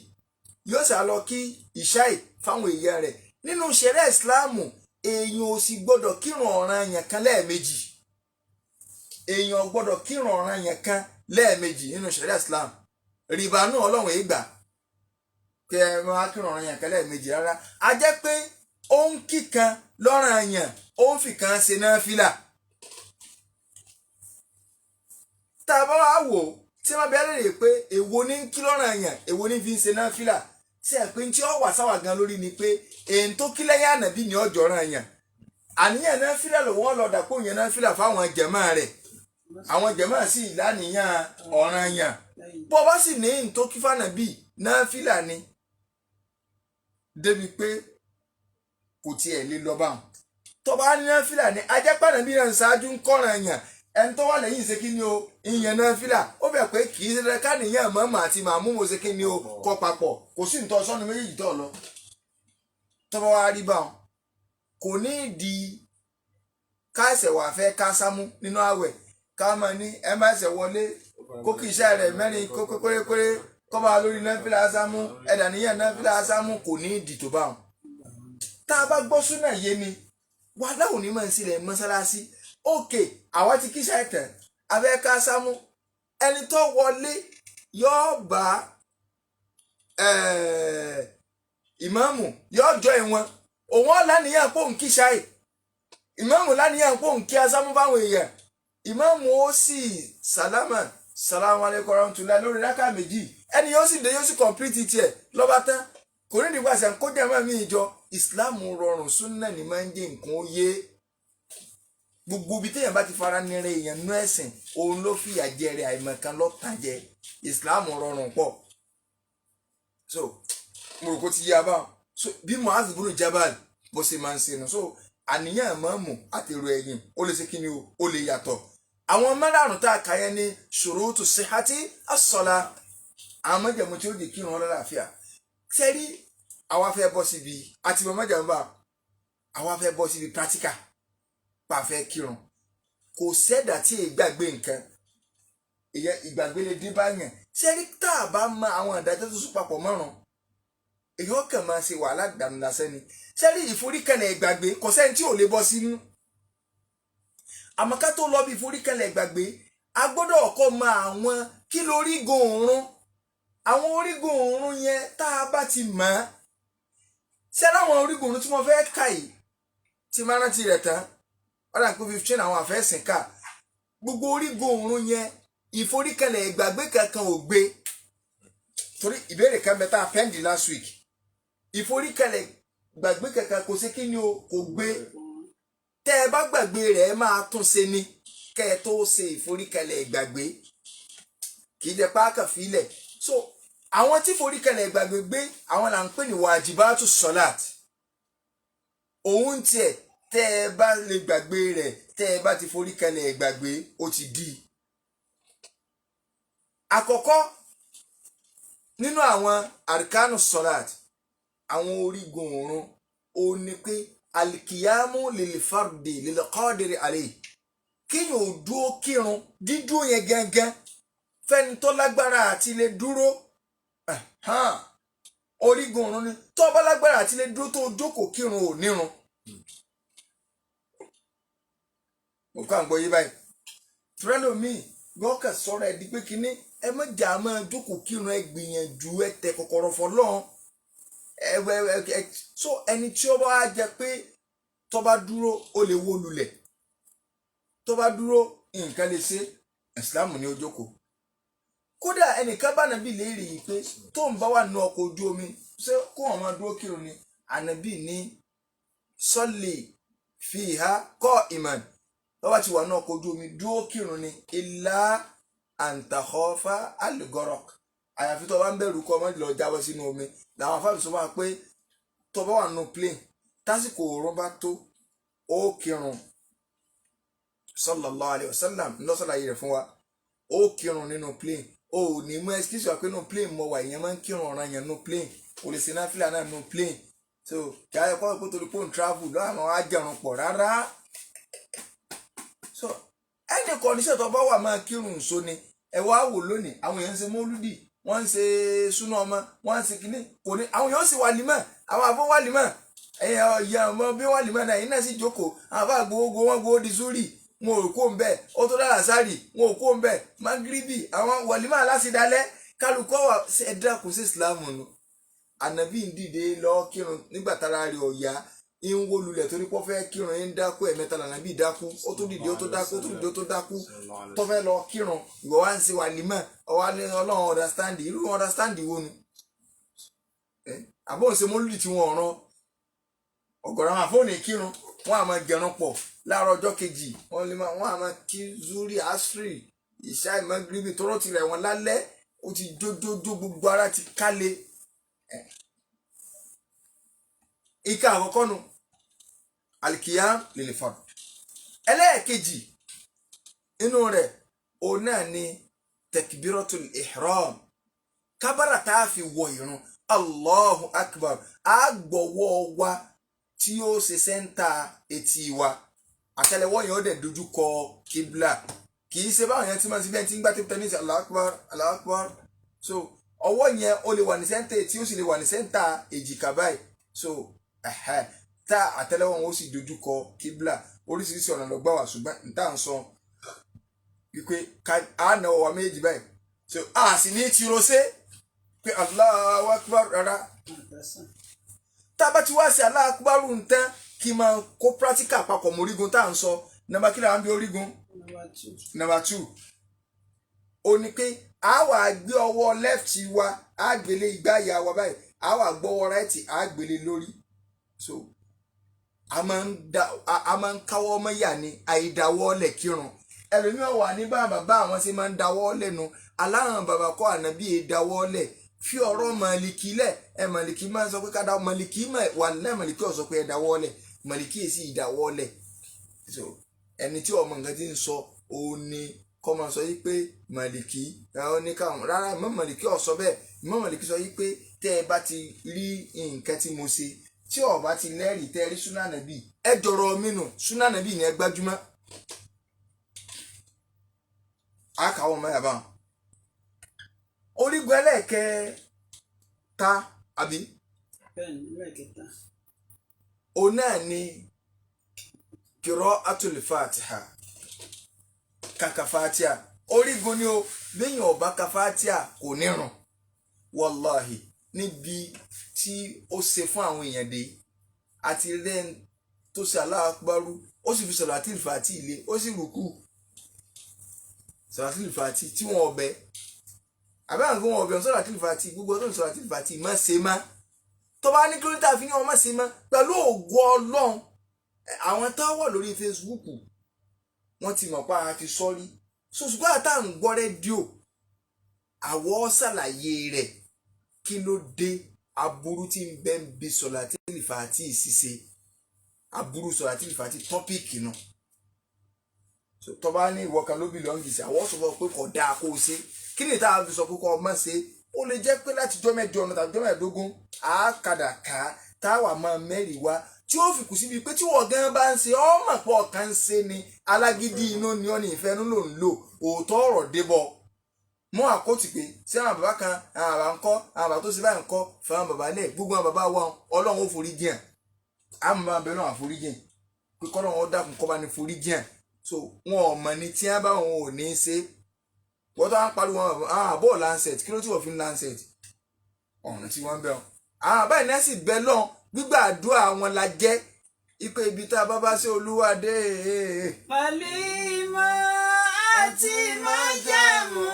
yóò sì á lọ kí ìṣáì fáwọn èèyàn rẹ̀. Nínú ṣẹ̀ríà ìsìláàmù, èèyàn ò sì gbọ́dọ̀ kírun ọ̀ranyàn kan lẹ́ẹ̀mejì. Èèyàn gbọ́dọ̀ kírun ọ̀ranyàn kan lẹ́ẹ̀mejì nínú ṣẹ̀ríà ìsìláàmù. Rìbá náà ọlọ́run èé gbà kí ẹ máa kírun ọ̀ranyàn kan lẹ́ẹ̀mejì rárá. A jẹ́ pé ó ń kíkan lọ́ranyàn, ó ń fìkan ṣe náfìlà. Tá a bá wá wò tí wọ́n bẹ̀rẹ̀ rè pé èwo ní kí lọ́ranyàn, èwo ní fi ń ṣe náfìlà, ṣe é pé tí ó wà sáwà gan lórí ni pé èyí tó kí lẹ́yìn ànàbí ni ọjọ́ ràn yàn. Àníyàn náfìlà lòun ọlọ́dà kó yẹn náfìlà fáwọn jẹ̀mọ́ rẹ̀, àwọn jẹ̀mọ́ sì láníyàn ọ̀ràn yàn. Bó bá sì ní èyí tó kí fànàbí náfìlà ni, débi pé kò tiẹ̀ lè lọ báwọn. Tó bá ní náfìlà ni, ajẹ́pànàbí náà ń ṣáájú ń kọ́ràn yàn, ẹni tó wà lẹ́yìn ṣe kí ni o, ìyẹn náfìlà. Ó bẹ̀ pé kì í ṣe káníyàn mọ́mọ́ àti màmú mo ṣe kí ni o kọ́ papọ̀, kò sí nǹkan sọ́nu méjèèjì tó lọ. Tó bá wá rí báwọn, kò ní di Káṣẹ̀ wà fẹ́ kásámú nínú àwẹ̀, ká máa ní ẹ má ṣẹ̀ wọlé kó kì í ṣe rẹ̀ mẹ́rin kó pérépéré kó máa lórí náfìlà ásámú, ẹ̀dà níyàn náfìlà ásámú kò ní ìdì tó bá wọn. Tá a bá gbọ́ súnà yé ni wàhálà ò ní máa ń sílẹ̀ mọ́sálásí. Òkè àwa ti kíṣà ẹ̀tàn abẹ́ kásámú, ẹni tó wọlé yóò bá ìmáàmù yóò jọ ìwọ̀n òun ọ̀la níyàn pé òun kíṣà ẹ̀, ìmáàmù láníyàn pé òun kí asámú fáwọn èèyàn, ìmáàmù ó sì sálámà sàlámù aleykum warahmatullahi lórí rákà méjì, ẹni yóò sì dé yóò sì kọ̀m̀plìtì tiẹ̀ lọ́ba tán, kò ní ìdìbò àṣà kó jẹ́ mọ́ mi ìjọ. Ìsìláàmù rọrùn, súnà ní máa ń jẹ́ nǹkan ó yé. Gbogbo ibi téèyàn bá ti fara nira èèyàn nú ẹ̀sìn, òun ló fìyà jẹ rẹ̀, àìmọ̀kan lọ́tàn jẹ. Ìsìláàmù rọrùn pọ̀. So mo rò kó ti yé abá. So bí Mu'adh bunu Jabal bó ṣe máa ń ṣe nù. So àníyàn mọ́ọ̀mù àti èrò ẹ̀yìn ó lè ṣe kí ni o, ó lè yàtọ̀. Àwọn márààrún tá a kà yẹn ní ṣurutu sihati as-sala, àwọn májẹ̀mú tí ó di kírun ọlọ́láàfíà. Sẹ́rí àwa fẹ́ bọ́ síbi àti mọ̀ májẹ̀mú bá àwa fẹ́ bọ́ síbi practical pa fẹ́ kírun. Kò sẹ́dà tí èyí gbàgbé nǹkan, ìyẹn ìgbàgbé lè dín báyẹn. Sẹ́rí tá a bá mọ àwọn ìdájọ́ tó sún papọ̀ mọ́rùn, èyí ó kàn máa ṣe wàhálà dànù lásán ni. Sẹ́rí ìforíkẹlẹ̀ ìgbàgbé kò sẹ́ni tí ò lè bọ́ sínú. Àmọ́ ká tó lọ bí ìforíkẹlẹ̀ ìgbàgbé, a gbọ́dọ̀ kọ́ mọ àwọn kí lórígun òrun, àwọn orígun òrun yẹn. Tá a bá ti mọ̀ ọ́, ṣé láwọn orígun òrun tí mo fẹ́ kà yìí tí máa rántí rẹ̀ tán, ọ̀dà pé 15 àwọn àfẹ́sìn kà gbogbo orígun òrun yẹn, ìforíkẹlẹ̀ ìgbàgbé kankan ò gbé. Torí ìbéèrè kan bẹ tá a pẹ́ndì last week, ìforíkẹlẹ̀ gbàgbé kankan kò sí kí ni o, kò gbé. Tẹ́ ẹ bá gbàgbé rẹ̀, ẹ máa tún ṣe ni kẹ́ ẹ tó ṣe ìforíkẹlẹ̀ ìgbàgbé, kì í jẹ́ páàkà fílẹ̀. So àwọn tí ìforíkẹlẹ̀ ìgbàgbé gbé, àwọn là ń pè ní wàjibátù sọláàt. Òun tiẹ̀, tẹ́ ẹ bá lè gbàgbé rẹ̀, tẹ́ ẹ bá ti foríkẹlẹ̀ ìgbàgbé, ó ti di. Àkọ́kọ́ nínú àwọn àríkánù sọláàt, àwọn orígun òrun, ó ní pé alikiyamu lilifardi lilikọ́dìrì àlè, kíyàn ò dúó kírun, dídúó yẹn gangan fẹ́ni tó lágbára àti lè dúró. Orígun òrun ni. Tó bá lágbára àti lè dúró tó jókòó kírun, ò nírun. Mo kọ́ à ń gbọ́ yé báyìí. Tìrẹ́lòmíì gbọ́kàn sọ̀rọ̀ ẹ̀ di pé kínní, ẹ má jà máa jókòó kírun, ẹ gbìyànjú, ẹ tẹ kọ̀kọ̀rọ̀ fọlọ́run ẹ ẹ. So ẹni tí ó bá wá jẹ pé tó bá dúró ó lè wó lulẹ̀, tó bá dúró nǹkan lè ṣe, ìsìláàmù ní ó jókòó. Kódà ẹnìkan bá nàbí léèrè yìí pé tó ń bá wà nínú ọkọ̀ ojú omi, ṣé kó wọn máa dúró kírun ni? Ànàbí ní sọ́ọ̀lì fi ìhá kọ́ ìmàn, tó bá ti wà nínú ọkọ̀ ojú omi, dúró kírun ni, ilá àǹtàkọ́fà àlùgọ́rọ̀k, àyàfi tó bá ń bẹ̀rù kọ́ ọmọ lọ jábọ́ sínú omi. Làwọn afáàbí sọ máa pé tó bá wà nínú plane, tásìkò òórùn bá tó, ó kírun. Sallallahu alayhi wa sallam ńlọ́sọ̀láyé rẹ̀ fún wa. Ó kírun nínú plane, o ò ní mú excuse wá pé nínú plane mo wà. Ìyẹn máa ń kírun ọ̀ràn yẹn nínú plane, o lè ṣe náfìlà náà nínú plane. So kí á kọ́ pé torí pé òun travel lọ́wọ́ àwọn ajẹrun pọ̀ rárá. So ẹnì condition tó bá wà, máa kírun nso ni. Ẹ wá wò lónìí, àwọn èèyàn ń ṣe mọ́lúdì, wọ́n ń ṣe súná ọmọ, wọ́n ń ṣe kínní, kò ní àwọn èèyàn sì wà límọ̀, àwọn àfọ wà límọ̀, ẹ̀yìn ọ̀yà ọmọ bí wọ́n límọ̀ náà, ẹ̀yìn náà sì jókòó. Àwọn àfọ àgbowógbò wọn gbowó di súrì, wọn ò kó ń bẹ́ẹ̀, ó tó dára sárì, wọn ò kó ń bẹ́ẹ̀, magribi àwọn wàlímọ̀ aláṣẹdálẹ́ kálukọ́ wà. Ẹ dákun, sí ìsìlámù nu? Ànàbí ń dìde lọ kírun nígbà tára rẹ̀ ọ̀yá, ń wó lulẹ̀ torí pé ó fẹ́ kírun, ń dákú. Ẹ̀mẹ́ta lànàbí dákú, ó tó dìde, ó tó dákú, ó tó dìde, ó tó dákú, tó fẹ́ lọ kírun. Ìwọ wá ń ṣe wàlímọ̀, ọwọ́ ní ọlọ́run understand, irú understand wo nu? Àbọ̀ ń ṣe mọ́lúdì tí wọ́n rán ọ̀gọ̀rọ̀ àwọn àfọ́ọ̀nì kírun, wọ́n á máa jẹun pọ̀ láàárọ̀ ọjọ́ kejì, wọ́n lè máa wọ́n á máa kí zuri, asri, ìṣá, ìmọ̀gíríbì tọ́rọ̀ tirẹ̀ wọn lálẹ́, ó ti jójójó, gbogbo ara ti kálẹ̀. Ìka àkọ́kọ́ nu alikiyam lil fard. Ẹlẹ́ẹ̀kejì inú rẹ̀, òun náà ni takbiratul ihram, kábàrà tá a fi wọ ìrun, Allahu akbar, a gbọ́wọ́ wa tí ó ṣe sẹ́ńtà etí wa. Àtẹ́lẹwọ́ yẹn ó dẹ̀ dojú kọ kíbla. Kì í ṣe báwọn yẹn ti máa ń ṣe bí ẹni tí ń gbá table tennis, Allahu Akbar, Allahu Akbar. So ọwọ́ yẹn ó lè wà ní sẹ́ńtà tí ó sì lè wà ní sẹ́ńtà èjìká báyìí. So tá àtẹ́lẹwọ́ wọn ó sì dojú kọ kíbla. Oríṣiríṣi ọ̀nà ló gbà wá, ṣùgbọ́n n tá à ń sọ wípé á na ọwọ́ méjì báyìí. So a sì ní tirosé pé Allahu Akbar rárá. Tá a bá ti wá sí Allahu Akbar ń tán, kí n máa kó practical papọ̀ mọ́ orígun tá à ń sọ. Nàmbà kí làwọn bí orígun? Number 2, ó ní pé a wà gbé ọwọ́ left wa, a gbélé igbá ìyá wa báyìí, a wà gbọ́wọ́ right, a gbélé lórí. So a máa ń káwọ́ mọ́yà ni, àìdáwọ́ lẹ̀ kírun. Ẹlòmíràn wà ní bá bàbá àwọn ṣe máa ń dáwọ́ lẹ́nu aláwọn bàbá kọ́ ànábì dáwọ́ lẹ̀. Fi ọ̀rọ̀ mọ̀lìkì lẹ̀. Ẹ mọ̀lìkì máa ń sọ pé ká dáwọ́ mọ̀lìkì wà lẹ́ mọ̀lìkì ò sọ pé ẹ dáwọ́ lẹ̀, mọ̀lìkì èsì ìdáwọ́ lẹ̀. So ẹni tí ọmọ nǹkan ti ń sọ òun ni kọ́ máa sọ yìí pé mọ̀lìkì ní káwọn rárá. Mọ́ mọ̀lìkì ò sọ bẹ́ẹ̀. Mọ́ mọ̀lìkì sọ yìí pé tẹ́ ẹ bá ti rí nǹkan tí mo ṣe, tí ó bá ti lẹ́rìí tẹ́ rí súnà nàbì, ẹ jọ̀rọ̀ mi nù, súnà nàbì ni ẹ gbájúmọ́. A kà wọ́n mọ́ yàrá orígun ẹlẹ́ẹ̀kẹta àbí? Òun náà ni qira'atul Fatiha, kàkà Fatiha. Orígun ni o, lẹ́yìn ọba ka Fatiha kò nírun. Wàláhì, níbi tí ó ṣe fún àwọn èèyàn dé àti rẹ́ tó ṣe Allahu Akbaru, ó sì fi Salatul Fati ilé, ó sì rùkú Salatul Fati tí wọ́n ọbẹ̀ àbẹ́ àwọn ọbẹ̀ Salatul Fati gbogbo ọdún Salatul Fati má ṣe má. Tó bá ní kí ló dé àfi ní wọn má ṣe má pẹ̀lú ògo Ọlọ́run. Àwọn tó wà lórí Facebook wọ́n ti mọ̀ pa àti sọ́rí ṣùgbọ́n àtà ń gbọ́ rédíò àwọ̀ ṣàlàyé rẹ̀ kí ló dé aburú tí ń bẹ́ ń bi Salatul Fati ṣíṣe, aburú Salatul Fati tọ́pìkì náà. Tó bá ní ìwọ kan ló bì lọ́ngì sí, àwọ̀ sọ fún ọ pé kò dáa kó o ṣe. Kí ni tá a fi sọ pé kò má ṣe? Ó lè jẹ́ pé láti jọ́ mẹ́jọ ọ̀nà tàbí jọ́ mẹ́ẹ̀ẹ́dógún àákàdà ká táwa máa mẹ́rìí wá tí ó fi kù síbi pé tí wọ́n gan bá ń ṣe ọmọ pọ̀ kan ń ṣe ni alágídí inú ni ọ́ ní ìfẹ́ inú ló ń lò. Òótọ́ ọ̀rọ̀ débọ̀ mú àkótì pé sí àwọn bàbá kan, àwọn bàbá ń kọ́, àwọn bàbá tó ṣe báyìí ń kọ́, fún àwọn bàbá lẹ̀ gbogbo àwọn bàbá wa Ọlọ́run ó forí jìn, àmọ́ máa bẹ náà àforí jìn pé kọ́lọ́run ó dákun kọ́ bá ní forí jìn. So wọn ò mọ̀ ní tí wọ́n bá wọn ò ní í ṣe. Wọ́n tó wá ń pariwo àwọn àbọ̀ lancet, kí ló tí wọ́n fi ń lancet ọ̀run tí wọ́n ń bẹ̀ wọn. Àwọn àbá ìná sì bẹ lọ́n gbígbàdúrà wọn la jẹ́ ipe ibi tá a bá bá sí Olúwa dé. Pẹ̀lú ìmọ̀ àti májẹ̀mú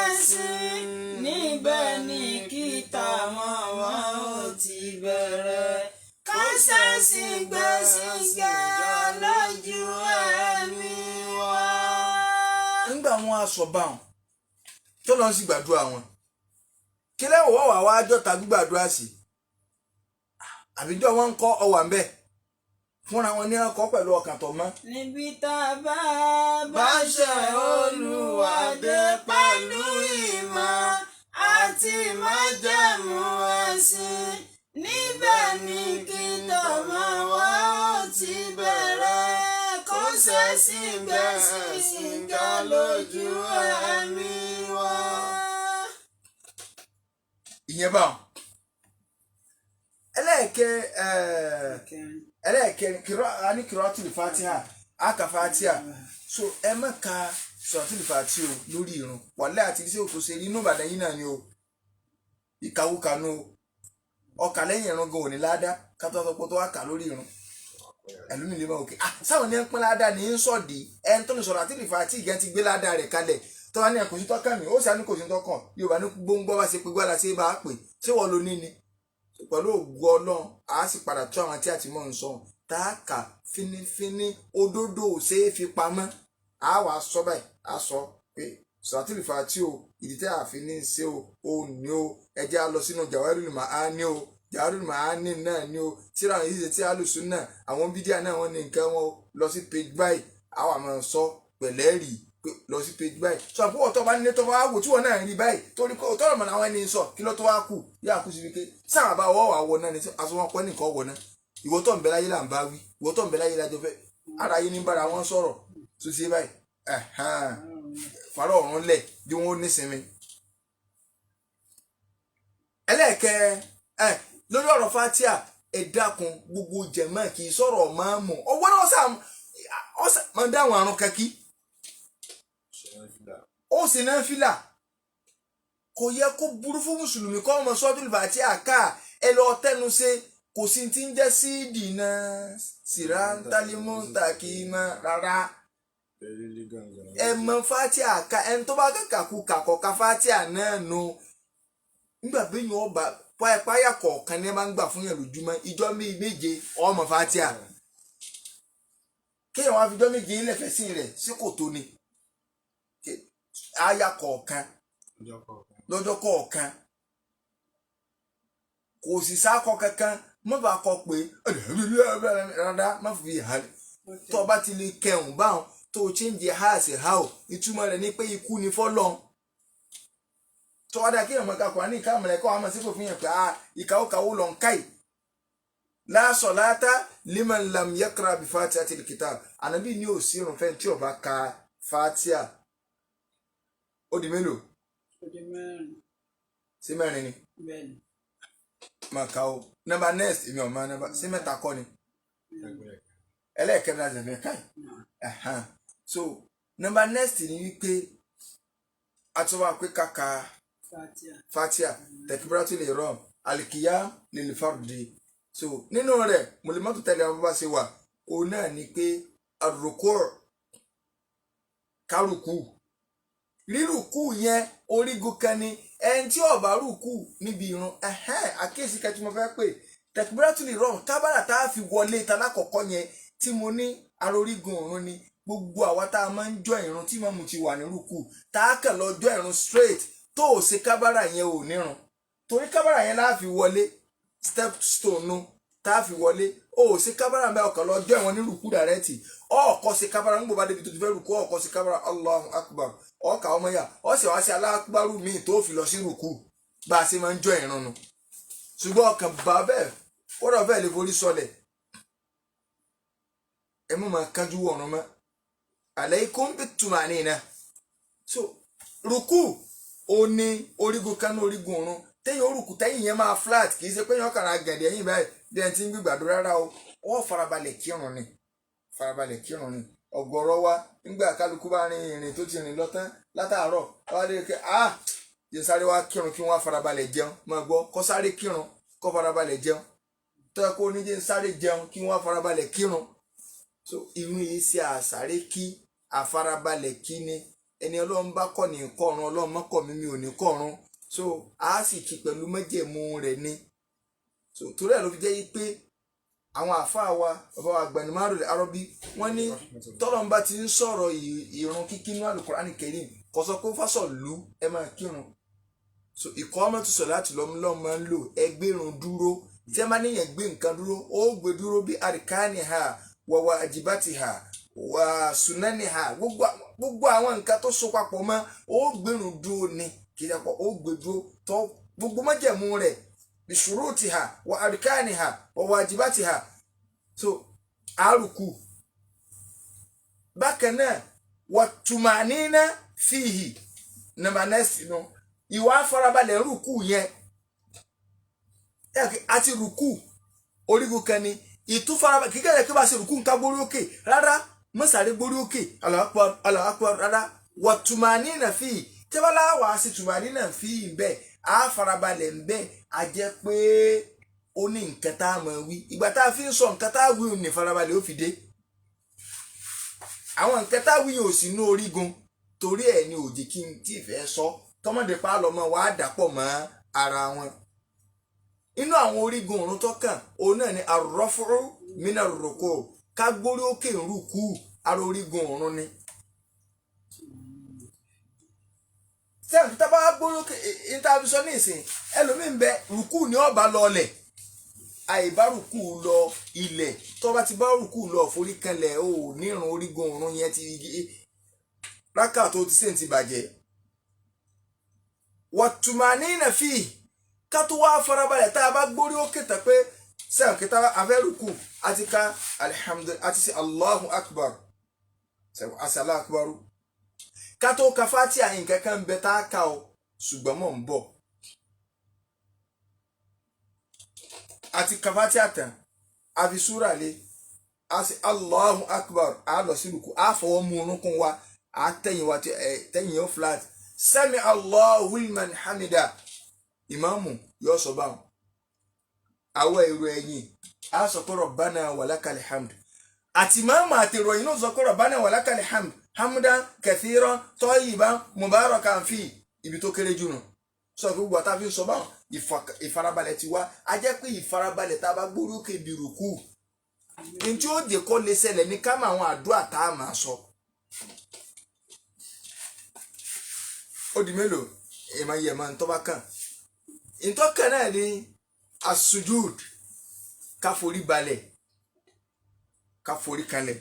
ẹ̀sìn níbẹ̀ ni kí táwọn wọn ò ti bẹ̀rẹ̀ kásẹ̀sìn gbẹ̀sìngẹ̀ lójú ẹ̀mí wa. Nígbà wọn aṣọ bá wọn tó lọ sí gbàdúrà wọn, kí lẹ́wọ̀n wọ́n wà wá jọ́ta gbígbàdúrà sí àbíjọ́ wọn ń kọ́ ọwà ń bẹ̀ fúnra wọn ní ọkọ pẹ̀lú ọkàn tó mọ́. Níbi tá a bá bá ṣe Olúwa dé pẹ̀lú ìmọ̀ àti májẹ̀mú ẹ̀sìn níbẹ̀ ni kí tọmọ wa ó ti bẹ̀rẹ̀ kó ṣẹ̀sìn gbẹ̀sìn ga lójú ẹ̀mí wa. Ìyẹn báwọn ẹlẹ́ẹ̀kẹrin a ní kìrọ́tìlì Fatiha, a kà Fatiha. So ẹ má ka sọ̀rọ̀tìlì Fatiha o lórí irun wàlẹ́ àti iṣẹ́ òtún ṣe inú Ìbàdàn yìí náà ni o ìkàwókanú o ọkà lẹ́yìn irun gan òní ládá kátó sọ pé tó wá kà lórí irun ẹlòmíì lè máa òkè ah sáwọn ní ẹ ń pín ládá ní ń sọ̀dí ẹni tó ní sọ̀rọ̀tìlì Fatiha gan ti gbé ládá rẹ̀ kalẹ̀ tó wá ní ẹ kò sí tọ́kàn mi ó sì á ní kò sí tọ́kàn Yorùbá ní gbóngbó bá ṣe pé gbọ́dá ṣe bá a pè ṣé wọ́n lo ní ni pẹ̀lú ògo Ọlọ́run a sì padà tó àwọn tí a ti mọ̀ ń sọ tá a kà fínífíní òdodo ò ṣeé fi pamọ́ a wàá sọ báyìí a sọ pé Salatul Fati o ìdí tí a fi ní ṣe o ò ní o ẹ jẹ́ a lọ sínú Jawahirul Ma'ani o Jawahirul Ma'ani náà ní o tíra àwọn yìí ṣe tí alùsùn náà àwọn bídíà náà wọ́n ní nǹkan wọn lọ sí page báyìí a wà máa sọ pẹ̀lẹ́ rí lọ sí page báyìí sọ pé ọ̀tọ̀ bá nílé tó bá wò tí wọn náà rí báyìí torí pé ọ̀tọ̀ ọ̀mọ̀ làwọn ẹni sọ kí ló tó wá kù yóò kú síbi pé sáà bá ọwọ́ wà wọ náà ni aṣọ wọn pẹ́ nìkan wọ náà ìwọ tó ń bẹ láyé là ń bá wí ìwọ tó ń bẹ láyé lájọ fẹ́ Ara yìí ní bára wọn sọ̀rọ̀ tó ṣe báyìí, fàárọ̀ ọ̀run lẹ̀ bí wọ́n nísinmi. Ẹlẹ́ẹ̀kẹ́ ẹ lórí ọ̀rọ̀ fatia, ẹ dákun, gbogbo jẹ̀mọ́ kì í sọ̀rọ̀ máa mọ̀ ọwọ́ náà ọ̀sà máa dáhùn àrùn kankí, ó sì náà fìlà. Kò yẹ kó burú fún mùsùlùmí kọ́ ọmọ sọ́dún fatia ká ẹ lọ tẹnu ṣe. Kò sí ti ń jẹ́ síìdì náà sìrántálímọ́tàkìmọ́ rárá. Ẹ mọ fatia ká, ẹni tó bá kàkà kú kàkọ́ ká fatia náà nu. Nígbà bí yẹn ọba páyà kọ̀ọ̀kan ní ẹ máa ń gbà fún yẹn lójúmọ́, ìjọ méje ọmọ fatia, kéèyàn wá fi jọ́ 7 ilẹ̀ fẹ́ sí rẹ̀ sí kò tó ni àyà kọ̀ọ̀kan lọ́jọ́ kọ̀ọ̀kan, kò sì sákọ̀ kankan. Má bàa kọ pé rárá, má fi hàn. Tó o bá ti lè kẹhùn báwọn tó o change ha sí ha o, ìtumọ̀ rẹ̀ ni pé ikú ni fọ́lọ́n. Tó wá dáa kéèyàn mọ̀ ká Kùránì ká mọ̀lẹ́kọ́ àwọn sípò fún yẹn pé ìkàwókàwó lọ ń káyì. La salata liman lam yakra bi fatihatil kitab. Ànábì ní òsì irun fẹ́ tí ó bá ka fatia. Ó di mélòó? Ó di 4. Sí 4 ni? Bẹ́ẹ̀ni. Máa ka o. Nọ́mbà next, èmi ò mọ nọ́mbà sí 3 kọ́ ni. Ẹlẹ́ẹ̀kẹrin láti ẹ̀fẹ̀ káì. So nọ́mbà next ni wípé a tún wá pé kàkà fatia, takbiratul ihram, alikiya lil fardi. So nínú rẹ̀ mọ̀lẹ́mọ́tò tẹ̀lé àwọn bá ṣe wà, òun náà ni pé àrùkù kárùkù rírùkù yẹn orígun kan ni. Ẹni tí ó bá rùkù níbi irun, àkíyèsí kan tí mo fẹ́ pè, takbiratul ihram, kábàrà tá a fi wọlé ta lákọ̀ọ́kọ́ yẹn tí mo ní arorígun òrun ni. Gbogbo àwa tá a máa ń jọ ìrun tí mọ̀mù ti wà ní rùkù, tá a kàn lọ jọ ìrun straight, tó o ṣe kábàrà yẹn ò nírun, torí kábàrà yẹn láà fi wọlé, step stone nu tá a fi wọlé. O ò ṣe kábàrà mẹ́, ọkàn lọ jọ ìwọ̀n ní rùkú dàrẹ́tì. Ọ̀ọ́kọ́ ṣe kábàrà ń gbọ́ bá débi tó ti fẹ́ rùkú, ọ̀ọ́kọ́ ṣe kábàrà Allahu Akbar, ọ̀ọ́kà ọmọ yà, ọ̀ sì wá sí aláàkúbárù míì tó fi lọ sí rùkú, bá a ṣe máa ń jọ ìrun nu. Ṣùgbọ́n ọkàn bá bẹ́ẹ̀ kódà bẹ́ẹ̀ lè forí sọlẹ̀. Ẹ mọ̀ máa kánjú wọ̀run mọ́. Alaykum bit-tumanina. So rùkú ó ní orígun kan ní orígun ọ̀run téèyàn orúkú tẹ́yìn yẹn máa flat, kì í ṣe pé yàn kàrà gẹ̀dẹ̀ ẹ̀yìn báyìí bí ẹni tí ń gbìgbàdo rárá o. Wọ́n farabalẹ̀ kírun ni, farabalẹ̀ kírun ni. Ọ̀gọ̀rọ̀ wa nígbà kálukú bá rin ìrìn tó ti rìn lọ tán látàárọ̀, wá dé pé jẹ́ sáré wá kírun kí wọ́n farabalẹ̀ jẹun. Máa gbọ́, kó sáré kírun kó farabalẹ̀ jẹun, tó yẹ kó ní jẹ́ sáré jẹun kí wọ́n farabalẹ̀ kírun. So irun yìí ṣe àsáré kí, àfarabalẹ̀ kí ni. Ẹni Ọlọ́run bá kọ́ ní kọ́run, Ọlọ́run mọ́kọ̀ mímí ò ní kọ́run. So a sì kí pẹ̀lú májẹ̀mú rẹ̀ ni. So torí ẹ̀ ló fi jẹ́ yí pé àwọn àáfàá wa, bàbá wa Gbanimárù Arọ́bí, wọ́n ní tọ́lọ́run bá ti ń sọ̀rọ̀ ìrun kíkí ní Al-Qur'ani Karim, kò sọ pé fásọ̀ lù ẹ máa kírun. So ìkọ́ ọmọ tó sọ láti lọ́mú máa ń lò ẹgbẹ́rún dúró. Tí ẹ máa níyẹn gbé nǹkan dúró, ó gbé dúró bí àríkáni ha wàwà àjìbátì ha wà sùnẹ́ni ha, gbogbo àwọn nǹkan tó so papọ̀ mọ́, ó gbẹ̀rún dúró ni. Kì í dàpọ̀, ó gbé dúró tó gbogbo májẹ̀mú rẹ̀ bishurutiha ha wà àríkáni ha wà wàjibati ha. So àrùkù bákan náà wà tùmánínà fìhì nàmbà nẹ́ẹ̀sì nù ìwà farabalẹ̀ rùkù yẹn àti rùkù orígun kan ni ìtúfarabalẹ̀. Kíkẹ́ rẹ̀ kí bá ṣe rùkù nǹkan gbórí òkè rárá, mọ́sàrí gbórí òkè Allahu Akbar rárá. Wà tùmánínà fìhì tẹ́wọ́lá wà á sì tùmánínà fìhì bẹ́ẹ̀ á farabalẹ̀ ń bẹ́ẹ̀ á jẹ́ pé ó ní nǹkan tá a mọ̀ wí. Ìgbà tá a fi ń sọ nǹkan tá a wí ò ní farabalẹ̀ ó fi dé. Àwọn nǹkan tá a wí ò sí ní orígun, torí ẹ̀ ni òjì kí n tí ì fẹ́ sọ tọmọdé pa lọ́mọ wàá dàpọ̀ mọ́ ara wọn. Inú àwọn orígun ọ̀run tó kàn òun náà ni arọ́fúrú mínà rúkú, ká gbórí òkè rúkú, ara orígun ọ̀run ni. Sẹ́yìn tá a bá gbórí òkè ìtàbísọ ní ìsìn ẹlòmíín bẹ rúkú ni ọba lọlẹ̀, àìbá rúkú lọ ilẹ̀, tó bá ti bá rúkú lọ forí kanlẹ̀ ò nírun orígun ọ̀run yẹn ti rákà tó ti sèǹtì bàjẹ́. Wàtúmánínà fi ká tó wá farabalẹ̀ tá a bá gbórí òkè tán pé Sẹ́wọ̀n kí táwa afẹ́rùkù àti ká alhamdulillah àti sí Allahu akbar, sẹ́wọ̀n asàlá akbaru. Ká tó ka Fatiha, nǹkan kan bẹ tá a kà o, ṣùgbọ́n mò ń bọ̀. Àti ka Fatiha tán, àfi súrà lé, a sì Allahu akbar, a lọ sí rùkù, a fọwọ́ mú orúnkún wa, a tẹ̀yìn wa, tẹ̀yìn yóò flat. Sami Allahu liman hamida, ìmáàmù yóò sọ báwọn. Àwọn èrò ẹ̀yìn a sọ pé Rabbana walakal hamd, àti ìmáàmù àti èrò ẹ̀yìn náà sọ pé Rabbana walakal hamd hamdan kathiran tayyiban mubarakan fi, ibi tó kéré jù nù. Sọ pé gbogbo àtàfi ń sọ báwọn, ìfarabalẹ̀ ti wá. A jẹ́ pé ìfarabalẹ̀ tá a bá gbórókè bí rùkú, ntí ó jẹ́ kó lè ṣẹlẹ̀ ní ká mọ àwọn àdúrà tá a máa sọ. Ó di mélòó? Ìmọ̀ yẹ̀ máa ń tọ́ bá kàn. Ìtọ́kàn náà ni asujud, ká forí balẹ̀, ká forí kalẹ̀.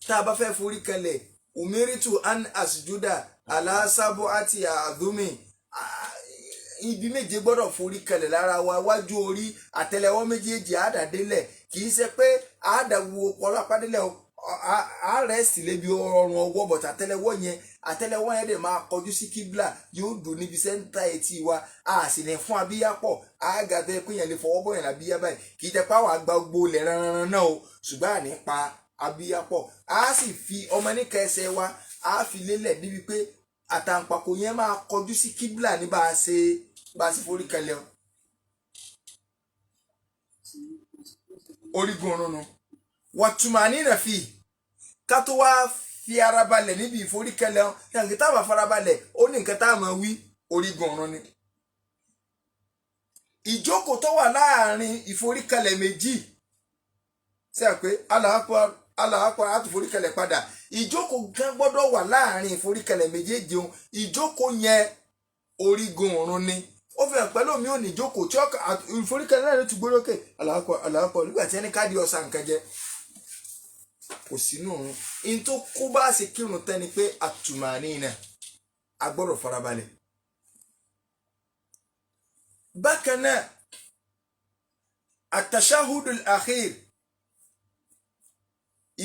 Tá a bá fẹ́ forí kalẹ̀, umiritu an asjuda alásábọ̀ àti àdúmì, ibi méje gbọ́dọ̀ forí kalẹ̀ lára wa: wájú orí, àtẹ́lẹwọ́ méjèèjì, àdàdélẹ̀. Kì í ṣe pé àdàwọ ọpọlọ apádélẹ̀ o, àrẹ́sì lébi ọrùn ọwọ́, bọ̀tà àtẹ́lẹwọ́ yẹn, àtẹ́lẹwọ́ yẹn dẹ̀ máa kọjú sí kíbla, yóò dùn níbi sẹ́ńtà etí wa. A sì ní fún abíyá pọ̀, àgà tó yẹ pé yẹn lè fọwọ́ bọ̀ yẹn lábíyá báyìí. Kì í jẹ́ pé àwọn àgbà gbogbo lẹ̀ ránran náà o, ṣùgbọ́n àní pa abíyá pọ̀. A sì fi ọmọ níka ẹsẹ̀ wa, a fi lélẹ̀ níbi pé àtàǹpàkò yẹn máa kọjú sí kíbla ní bá a ṣe forí kalẹ̀ o. Orígun ọ̀run nu wàtúmọ̀ nàfi ká tó wá fi ara balẹ̀ níbi ìforíkẹlẹ̀ ọ yàtọ̀ tá a bá fara balẹ̀, ó ní nǹkan tá a máa wí. Orígun ọ̀run ni. Ìjókòó tó wà láàrin ìforíkẹlẹ̀ méjì, ṣe é pé Allahu Akbar, Allahu Akbar, á tún foríkẹlẹ̀ padà. Ìjókòó gan gbọ́dọ̀ wà láàrin ìforíkẹlẹ̀ méjèèjì òun. Ìjókòó yẹn orígun ọ̀run ni. Ó fi hàn pẹ̀lú mi ò ní ìjókòó tí ìforíkẹlẹ̀ náà ló ti gbórókè Allahu Akbar, Allahu Akbar, nígbà tí ẹni káàdì ọ̀sán nǹkan jẹ kò sínú òun. In tó kó bá a ṣe kírun tán ni pé àtùmání náà a gbọ́dọ̀ farabalẹ̀. Bákan náà, àtàṣáhùdù àkhír,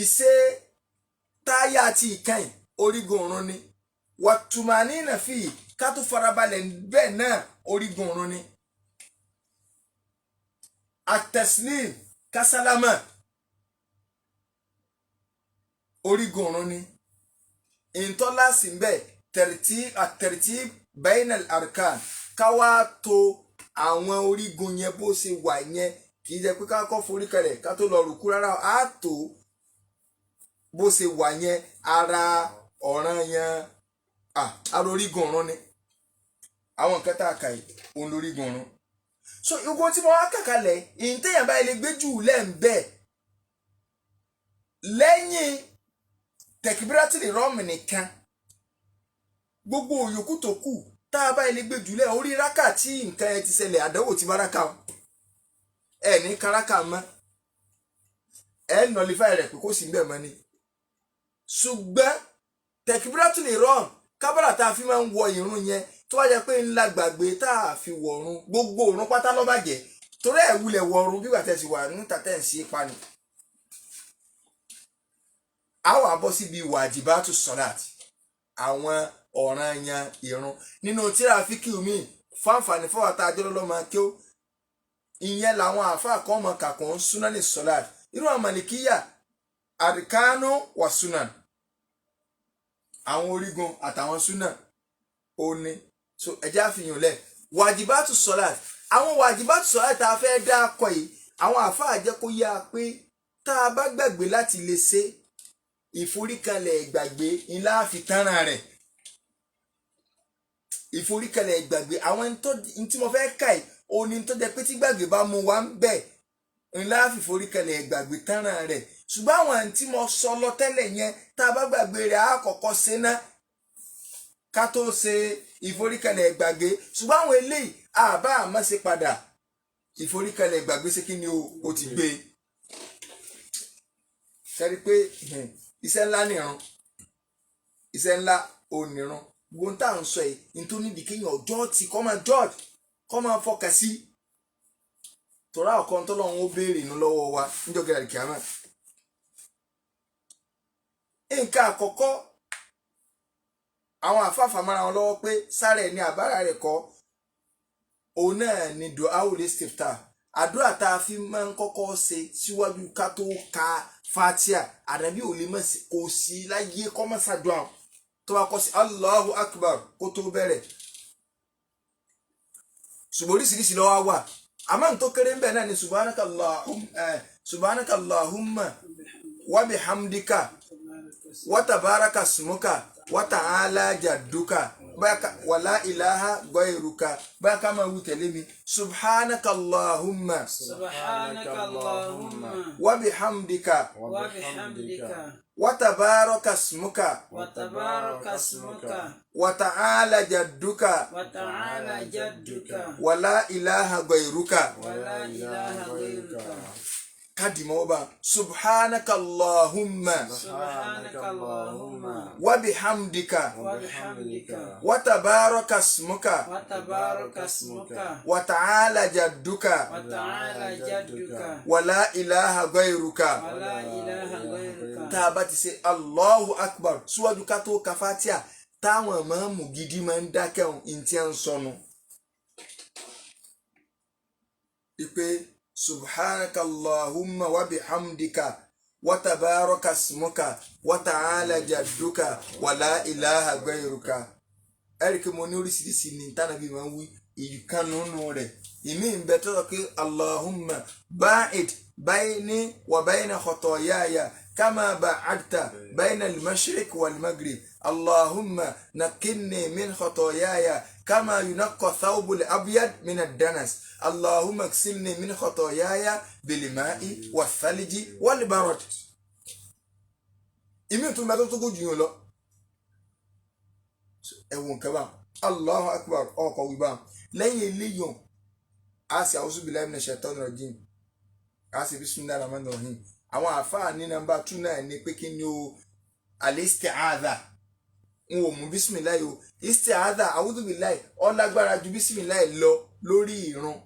ìṣe táyà àti ìkànnì, orígun ọ̀run ni. Wàtùmání náà fi ká tó farabalẹ̀ bẹ́ẹ̀ náà, orígun ọ̀run ni. Àtẹ̀sílìm kásálámà, orígun ọ̀run ni. Ìtọ́lá sì ń bẹ̀ tẹ̀rìtì àtẹ̀rìtì bainal arkan, káwá to àwọn orígun yẹn bó ṣe wà yẹn. Kì í jẹ́ pé ká kọ́ forí kalẹ̀ ká tó lọ rùkú rárá, á tó bó ṣe wà yẹn, ara ọ̀ràn yẹn, ara orígun ọ̀run ni. Àwọn nǹkan tá a kà yìí, òun lórígun ọ̀run. So ogun tí mo wá kà kalẹ̀, ìyìntẹ́yàn báyìí lè gbé jù lẹ́ǹbẹ̀ lẹ́yìn tẹkibirátìlì rọ́ọ̀mù nìkan, gbogbo òyòkú tó kù tá a bá ilé gbé jùlẹ̀ orí rákà tí nǹkan ẹ ti ṣẹlẹ̀, àdánwò ti báraka o, ẹ ní karaka mọ́, ẹ nọlifáì rẹ̀ pé kó sì ń bẹ̀ mọ́ ni. Ṣùgbọ́n tẹkibirátìlì rọ́ọ̀mù, kábàrà tá a fi máa ń wọ ìrun yẹn, tó bá jẹ́ pé ńlá gbàgbé tá a fi wọ̀run, gbogbo òrun pátá ló bàjẹ́, torí ẹ̀ wulẹ̀ wọ̀run bí gbàtẹ́ sì wà níta tẹ́ ń ṣe é pa ni. A wà bọ́ síbi wàjibátù sọ́láàt, àwọn ọ̀ranyàn ìrun nínú tíráfíkì mi fáǹfààní fọwọ́ tá a jọ́ lọ́mọ kí ó ìyẹn làwọn àáfàá kan mọ kàkún súnáni sọ́láàt. Irú àwọn màlìkíyà, àríkánú wà súnà, àwọn orígun àtàwọn súnà ó ní. So ẹjẹ́ àfihàn lẹ̀ wàjibátù sọ́láàt. Àwọn wàjibátù sọ́láàt tá a fẹ́ dá akọ yìí, àwọn àáfàá jẹ́ kó yá a pé tá a bá gbàgbé láti lè ṣe ìforíkalẹ̀ ìgbàgbé ńlá fi tánra rẹ̀. Ìforíkalẹ̀ ìgbàgbé, àwọn tí mo fẹ́ kà yìí, òní tó jẹ́ pé tí gbàgbé bá mú wa ń bẹ̀ ńlá fi ìforíkalẹ̀ ìgbàgbé tánra rẹ̀. Ṣùgbọ́n àwọn tí mo sọ lọ tẹ́lẹ̀ yẹn, tá a bá gbàgbé rẹ̀, á kọ́kọ́ ṣe ná ká tó ṣe ìforíkalẹ̀ ìgbàgbé. Ṣùgbọ́n àwọn eléyìí, àbá àmọ́ ṣe padà ìforíkalẹ̀ ìgbàgbé ṣe kí ni o ti gbé sẹ́rí pé iṣẹ́ ńlá nìran, iṣẹ́ ńlá ò nìran. Gbogbo tá à ń sọ yìí ní tó nídìí kéèyàn ọjọ́ tí kọ́ máa judge, kọ́ máa fọkàn sí. Tọ́ra ọ̀kan tọ́lọ́run ó béèrè inú lọ́wọ́ wa níjọ́ gẹ̀rẹ́ kíámà. Nǹkan àkọ́kọ́, àwọn àfáàfà mara wọn lọ́wọ́ pé sára ẹ̀ ní àbára rẹ̀ kọ́, òun náà ni du'aul istiftah, àdúrà tá a fi máa ń kọ́kọ́ ṣe síwájú ká tó ka fatia. Ànábì ò lè mọ̀ sí, kò sí láyé kọ́ mọ́ ṣàdúrà tó bá kọ́ sí Allahu Akbar kó tó bẹ̀rẹ̀. Ṣùgbọ́n oríṣiríṣi ló wá wà, àmọ́ n tó kéré ń bẹ̀ náà ni subhanaka Allahumma wa bihamdika wa tabaraka smuka wa ta'ala jadduka wala ilaha ghayruka. Báyà ká máa wí tẹ̀lé mi: subhanaka Allahumma Subhanaka Allahumma wa bihamdika wa bihamdika wa tabaraka smuka wa tabaraka ismuka wa ta'ala jadduka wa ta'ala jadduka wala ilaha ghayruka. Wa la ilaha ghayruka. Kádìmọ́ bá subhanaka Allahumma Subhanaka Allahumma wa bihamdika wa bihamdika wa tabaraka smuka wa tabaraka ismuka wa ta'ala jadduka wa ta'ala jadduka wala ilaha ghayruka. Wa la ilaha ghayruka. Tá a bá ti ṣe Allahu Akbar síwájú ká tó ka Fatiha, táwọn ìmáàmù gidi máa ń dákẹ́ ohun tí ń sọnù. Ipe subhanaka Allahumma wa bihamdika wa tabaraka smuka wa ta'ala jadduka wa la ilaha ghayruka. Ẹ̀ríkì mo ní oríṣiríṣi ní tánàbí máa ń wí ìkànnù rẹ̀. Ìmí ń bẹ tọ́jọ́ pé Allahumma ba'id bayni wa bayna khataayaya kama ba'adta bayna al-mashriq wal-maghrib, Allahumma naqqini min khataayaya kama yunaqqa thawbu al-abyad min ad-danas, Allahumma ighsilni min khataayaya bil-ma'i wath-thalji wal-barad. Ìmí tún bẹ tó tó jù yín lọ. Ẹ̀wọ̀n kẹba Allahu Akbar ọkọ̀ wíwá lẹ́yìn eléyàn, a sì a'udhu billahi minash shaitani rajim, a sì bismillahir rahmanir rahim. Àwọn àáfàá ní nọ́mbà 2 náà ni pé kí ni o, al-isti'adha. N ò mú bismillahi o, isti'adha a'udhu billahi ó lágbára ju bismillahi lọ lórí ìrun,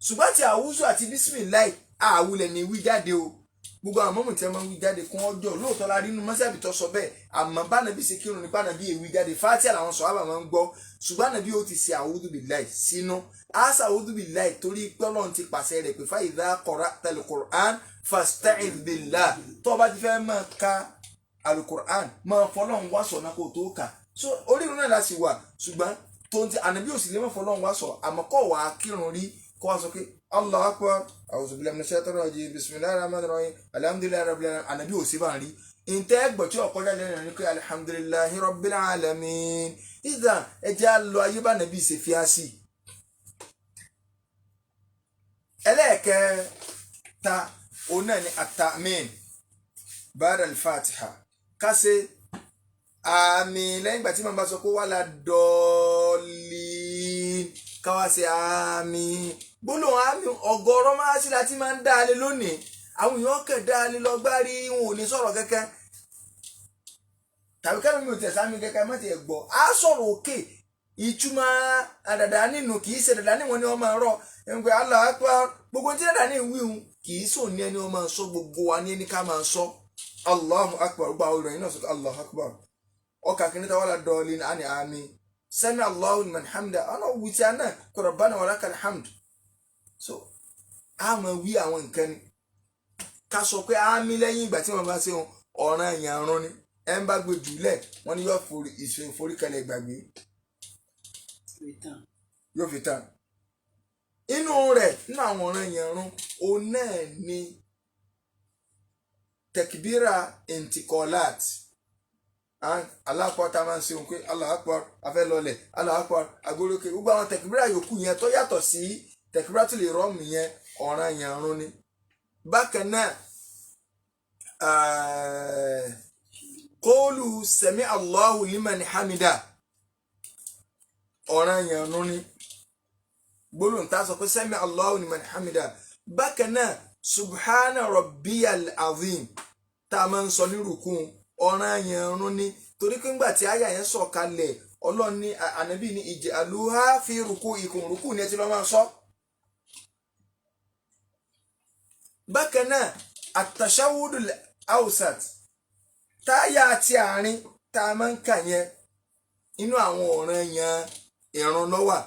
ṣùgbọ́n tí àwùjọ àti bismillahi àwùlẹ̀ ní wí jáde o. Gbogbo àwọn mọ́mù tí wọ́n máa ń wí jáde kún ọjọ́ lóòótọ́ la rí inú mọ́sáàbì tó sọ bẹ́ẹ̀, àmọ́ bánàbí ṣe kírun ní bánàbí èwì jáde Fátíà làwọn sọ̀hábà máa ń gbọ́, ṣùgbọ́n ànàbí ó ti ṣe a'udhu billahi sínú àṣà a'udhu billahi torí pé Ọlọ́run ti pàṣẹ rẹ̀ pé fa idha qara'tal Qur'an fasta'idh billah, tó o bá ti fẹ́ máa ka alukur'an máa fọlọ́run wá sọ̀ náà kó o tó kà. So orí irun náà la sì wà, ṣùgbọ́n tó ń ti ànàbí ò sì lè má fọlọ́run wá sọ̀, àmọ́ kọ́ wàá kírun rí kó wá sọ pé Allahu Akbar a'udhu billahi minash shaitanir rajim bismillahir rahmanir rahim alhamdulillahi rabbil alamin, ànàbí ò sí bá ń rí ntẹ́ ẹgbọ̀ tí ọkọ jáde lẹ́nu ni pé alhamdulillahi rabbil alamin. Ìdá ẹjẹ́ á lọ ayé bá nàbí ṣe fi á sí. Ẹlẹ́ẹ̀kẹta òun náà ni at-ta'min ba'da al-fatiha, ká ṣe àmín lẹ́yìn ìgbà tí màá bá sọ pé wala dọ́ọ̀lì, ká wá ṣe àmín. Gbólóhùn àmín ọ̀gọ̀ọ̀rọ̀ máa sí láti máa ń dá a lé lónìí, àwọn èèyàn kẹ̀ dá a lé lọ gbárí, wọn ò ní sọ̀rọ̀ kẹ́kẹ́ tàbí kẹ́mi mi ò tẹ̀ sámi kẹ́kẹ́ má tiẹ̀ gbọ́ á sọ̀rọ̀ òkè. Ìtumọ̀ àdàdà nínú kì í ṣe dàdà ní wọn ni wọ́n máa rọ ẹni pé Allahu Akbar, gbogbo tí dàdà ní ìwíhun kì í sọ ní ẹni wọ́n máa sọ, gbogbo wa ní ẹni ká máa sọ Allahu Akbar. Gbogbo àwọn ìròyìn náà sọ Allahu Akbar ọkà kìíní táwọn dọ̀ọ̀lì ní àní àmì sami Allahu liman hamda ọ̀nà wìtí àná kò rabbana wa lakal hamd. So a máa wí àwọn nǹkan ni ká sọ pé àmì lẹ́yìn ìgbà tí wọ́n bá ṣe ọ̀ràn ìyàrún ni ẹ̀ ń bá gbé jùlẹ̀ wọ́n ní yóò forí ìforíkalẹ̀ gbàgbé yóò fi tán inú rẹ̀. Nínú àwọn ọ̀ràn ìyàrún òun náà ni tẹkibira intikolat aláàpọ̀ tá a máa ń ṣe òun pé Allahu Akbar afẹ́lọ́lẹ̀ Allahu Akbar agbórókè, gbogbo àwọn tẹkibira yòókù yẹn tó yàtọ̀ sí tẹkibira tó lè rọ́ọ̀mù yẹn ọ̀ràn ìyàrún ni. Bákan náà kóòlù sẹ̀mí Allahu liman hamida ọ̀ràn ìyàrún ni, gbólóhùn tá a sọ pé sẹ́mi Allahu liman hamida. Bákan náà subhana rabbiyal azim tá a máa ń sọ ní rùkún ọ̀ràn ìyàrún ni, torí pé ńgbà tí àyà yẹn sọ̀ kalẹ̀ Ọlọ́run ní ànábì ní ij'aluha fi rùkú ikùn rùkú ni ẹ ti lọ́ máa sọ. Bákan náà, àtàṣàwùdù awsat, táyà àti àárín tá a máa ń kà yẹn, inú àwọn ọ̀ràn yẹn ìrun ló wà,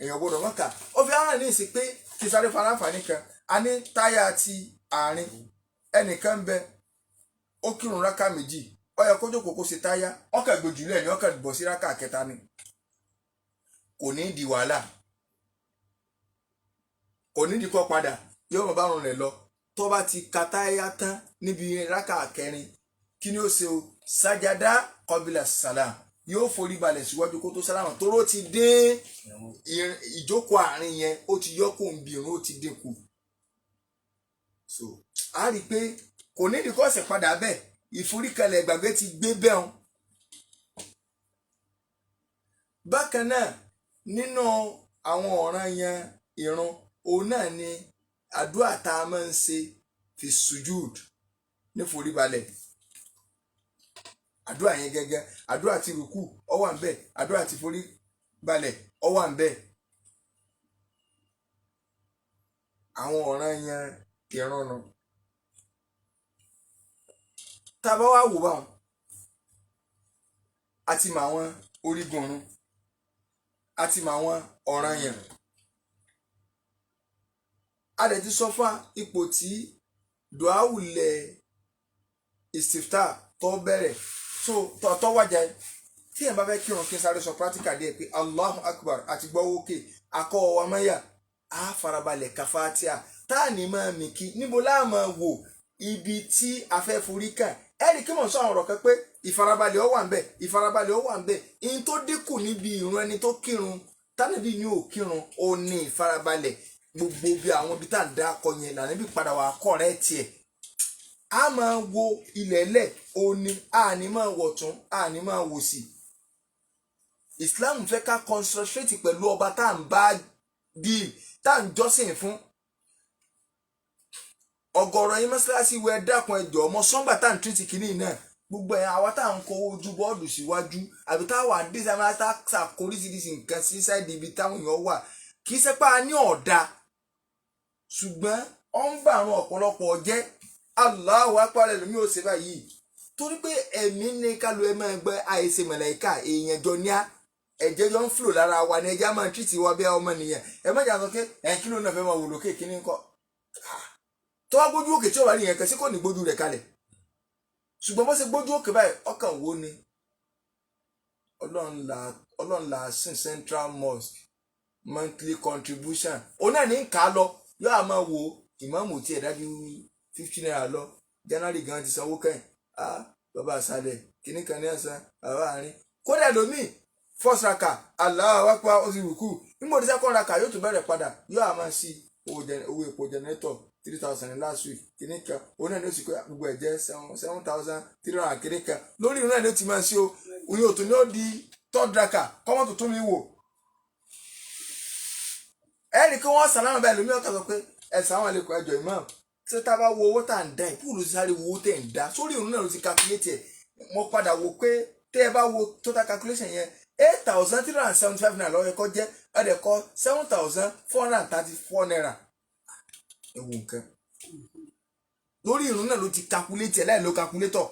èèyàn gbọ́dọ̀ má kà. Ó fi hàn ní ìsìn pé kí sáré faráǹfààní kan, a ní táyà àti àárín. Ẹnìkan bẹ, ó kírun rákà 2, ó yẹ kó jókòó kó ṣe táyà, ọkàn gbòjúlẹ̀ ní ọkàn bọ̀ sí rákà kẹta ni. Kò ní di wàhálà, kò ní di kọ́ padà, yóò mọ̀ bárun rẹ̀ lọ. Tó bá ti ka táyà tán níbi rákà kẹrin, kí ni ó ṣe o? Sajada kọbílà sàlám, yóò forí balẹ̀ síwájú kó tó sálámà, tóró ti dín ìjókòó àárín yẹn, ó ti yọ kó ń bi irun, ó ti dínkù. So a rí i pé kò ní ìdíkọ́ ọ̀sẹ̀ padà bẹ́ẹ̀, ìforíkalẹ̀ ìgbàgbé ti gbé bẹ́ẹ̀ hàn. Bákan náà, nínú àwọn ọ̀ràn yẹn ìrun, òun náà ni àdúrà tá a máa ń ṣe fi sujud, ní foríbalẹ̀. Àdúrà yẹn gẹ́gẹ́, àdúrà ti rùkú ó wà ńbẹ̀, àdúrà ti foríbalẹ̀ ó wà ńbẹ̀. Àwọn ọ̀ràn yẹn ìrun nù. Tá a bá wá wò báwọn, a ti mọ àwọn orígun ìrun, a ti mọ àwọn ọ̀ràn yẹn, a dẹ̀ ti sọ fún ipò tí duawulẹ̀ istifta tó bẹ̀rẹ̀ so tọ́ wájà. Tí ẹ̀ bá fẹ́ kírun, kí n sáré sọ practical díẹ̀ pé Allahu Akbar àti gbọ́wọ́ òkè akọ́ wa mọ́yà, á farabalẹ̀ ka Fátíà, tá à ní máa mì kí níbo láà máa wò ibi tí a fẹ́ forí kàn. Ẹ rí kí mò ń sọ àwọn ọ̀rọ̀ kan pé ìfarabalẹ̀ ó wà ń bẹ̀, ìfarabalẹ̀ ó wà ń bẹ̀. Ihun tó dínkù níbi ìrun ẹni tó kírun tánàbí ní ò kírun, ó ní ìfarabalẹ̀. Gbogbo bí àwọn ibi tá à ń dá akọ yẹn lànà bí padà wà kọ́ rẹ̀ tiẹ̀. A máa wo ilẹ̀ lẹ̀, ó ní a ní máa wọ̀ tún, a ní máa wò sí. Islam fẹ́ ká concentrate pẹ̀lú ọba tá à ń bá deal, tá à ń jọ́sìn fún. Ọ̀gọ̀rọ̀ yín mọ́ṣáláṣí wẹ, dákun ẹjọ́ ọmọ sọ́ngbà tá à ń tírìtì kìíní náà, gbogbo ẹ̀ àwa tá à ń kó ojú bọ́ọ̀lù síwájú àbí táwa dísà máa tá ṣàkóríṣiríṣi nǹkan sí sáìdì ibi táwọn èèyàn wà, kì í ṣe pé a ní ọ̀dà, ṣùgbọ́n ó ń bà àwọn ọ̀pọ̀lọpọ̀ jẹ́. Allahu Akbar lómi ò ṣe báyìí torí pé ẹ̀mí ní kálu ẹ máa gbẹ àìsè màláíkà, èèyàn jọ ní á, ẹ̀jẹ̀ jọ ń flò lára wa ni, ẹ̀jẹ̀ á máa tírìtì wa bí ọmọ nìyẹn. Ẹ má jà sọ pé ẹ̀ kí ló náà fẹ́ máa wò lókè kíní kọ́ tó wá gbójú òkè tí ó bá rí yẹn kan sí kò ní gbójú rẹ̀ kalẹ̀, ṣùgbọ́n bó ṣe gbójú òkè báyìí, ọkàn wo ni Ọlọ́run là sìn. Central Mosque monthly contribution òun náà ní ń kà á lọ, yóò á máa wo ìmáàmù tí ẹ̀ dájú 50 naira lọ. January gan ti sanwó kẹ́yìn, ah bàbá àṣàlẹ̀ kìíní kan ní ọ̀sán bàbá àárín kódà lómi first raka Allahu Akbar, ó ti rùkú nígbà tí second raka yóò tún bẹ̀rẹ̀ padà, yóò á máa sí owó epo generator 3,000 last week kìíní kan, òun náà ní oṣù gbogbo ẹ̀ jẹ́ 7,300 kìíní kan lórí ìrún náà ní ó ti máa ṣe o. Òun yóò tún ní ó di third raka kọ́mọ́ tó tún mi wò. Ẹnì kí wọ́n sàlámù báyìí, lómi ọ̀kà sọ pé ẹ sàwọn àlekò ẹjọ́ imam, ṣé tá a bá wo owó tá à ń dá yìí kúrò sáré wo owó tẹ̀ ń dá sórí ìrún náà ló ti calculate ẹ̀. Mo padà wò pé tẹ́ ẹ bá wo total calculation yẹn, 8,375 naira lọ́wọ́ ẹ̀kọ́ jẹ́ ẹ̀dẹ̀kọ́ 7,434 naira. Ẹ wo nǹkan lórí ìrún náà ló ti calculate ẹ̀ láì lo calculator.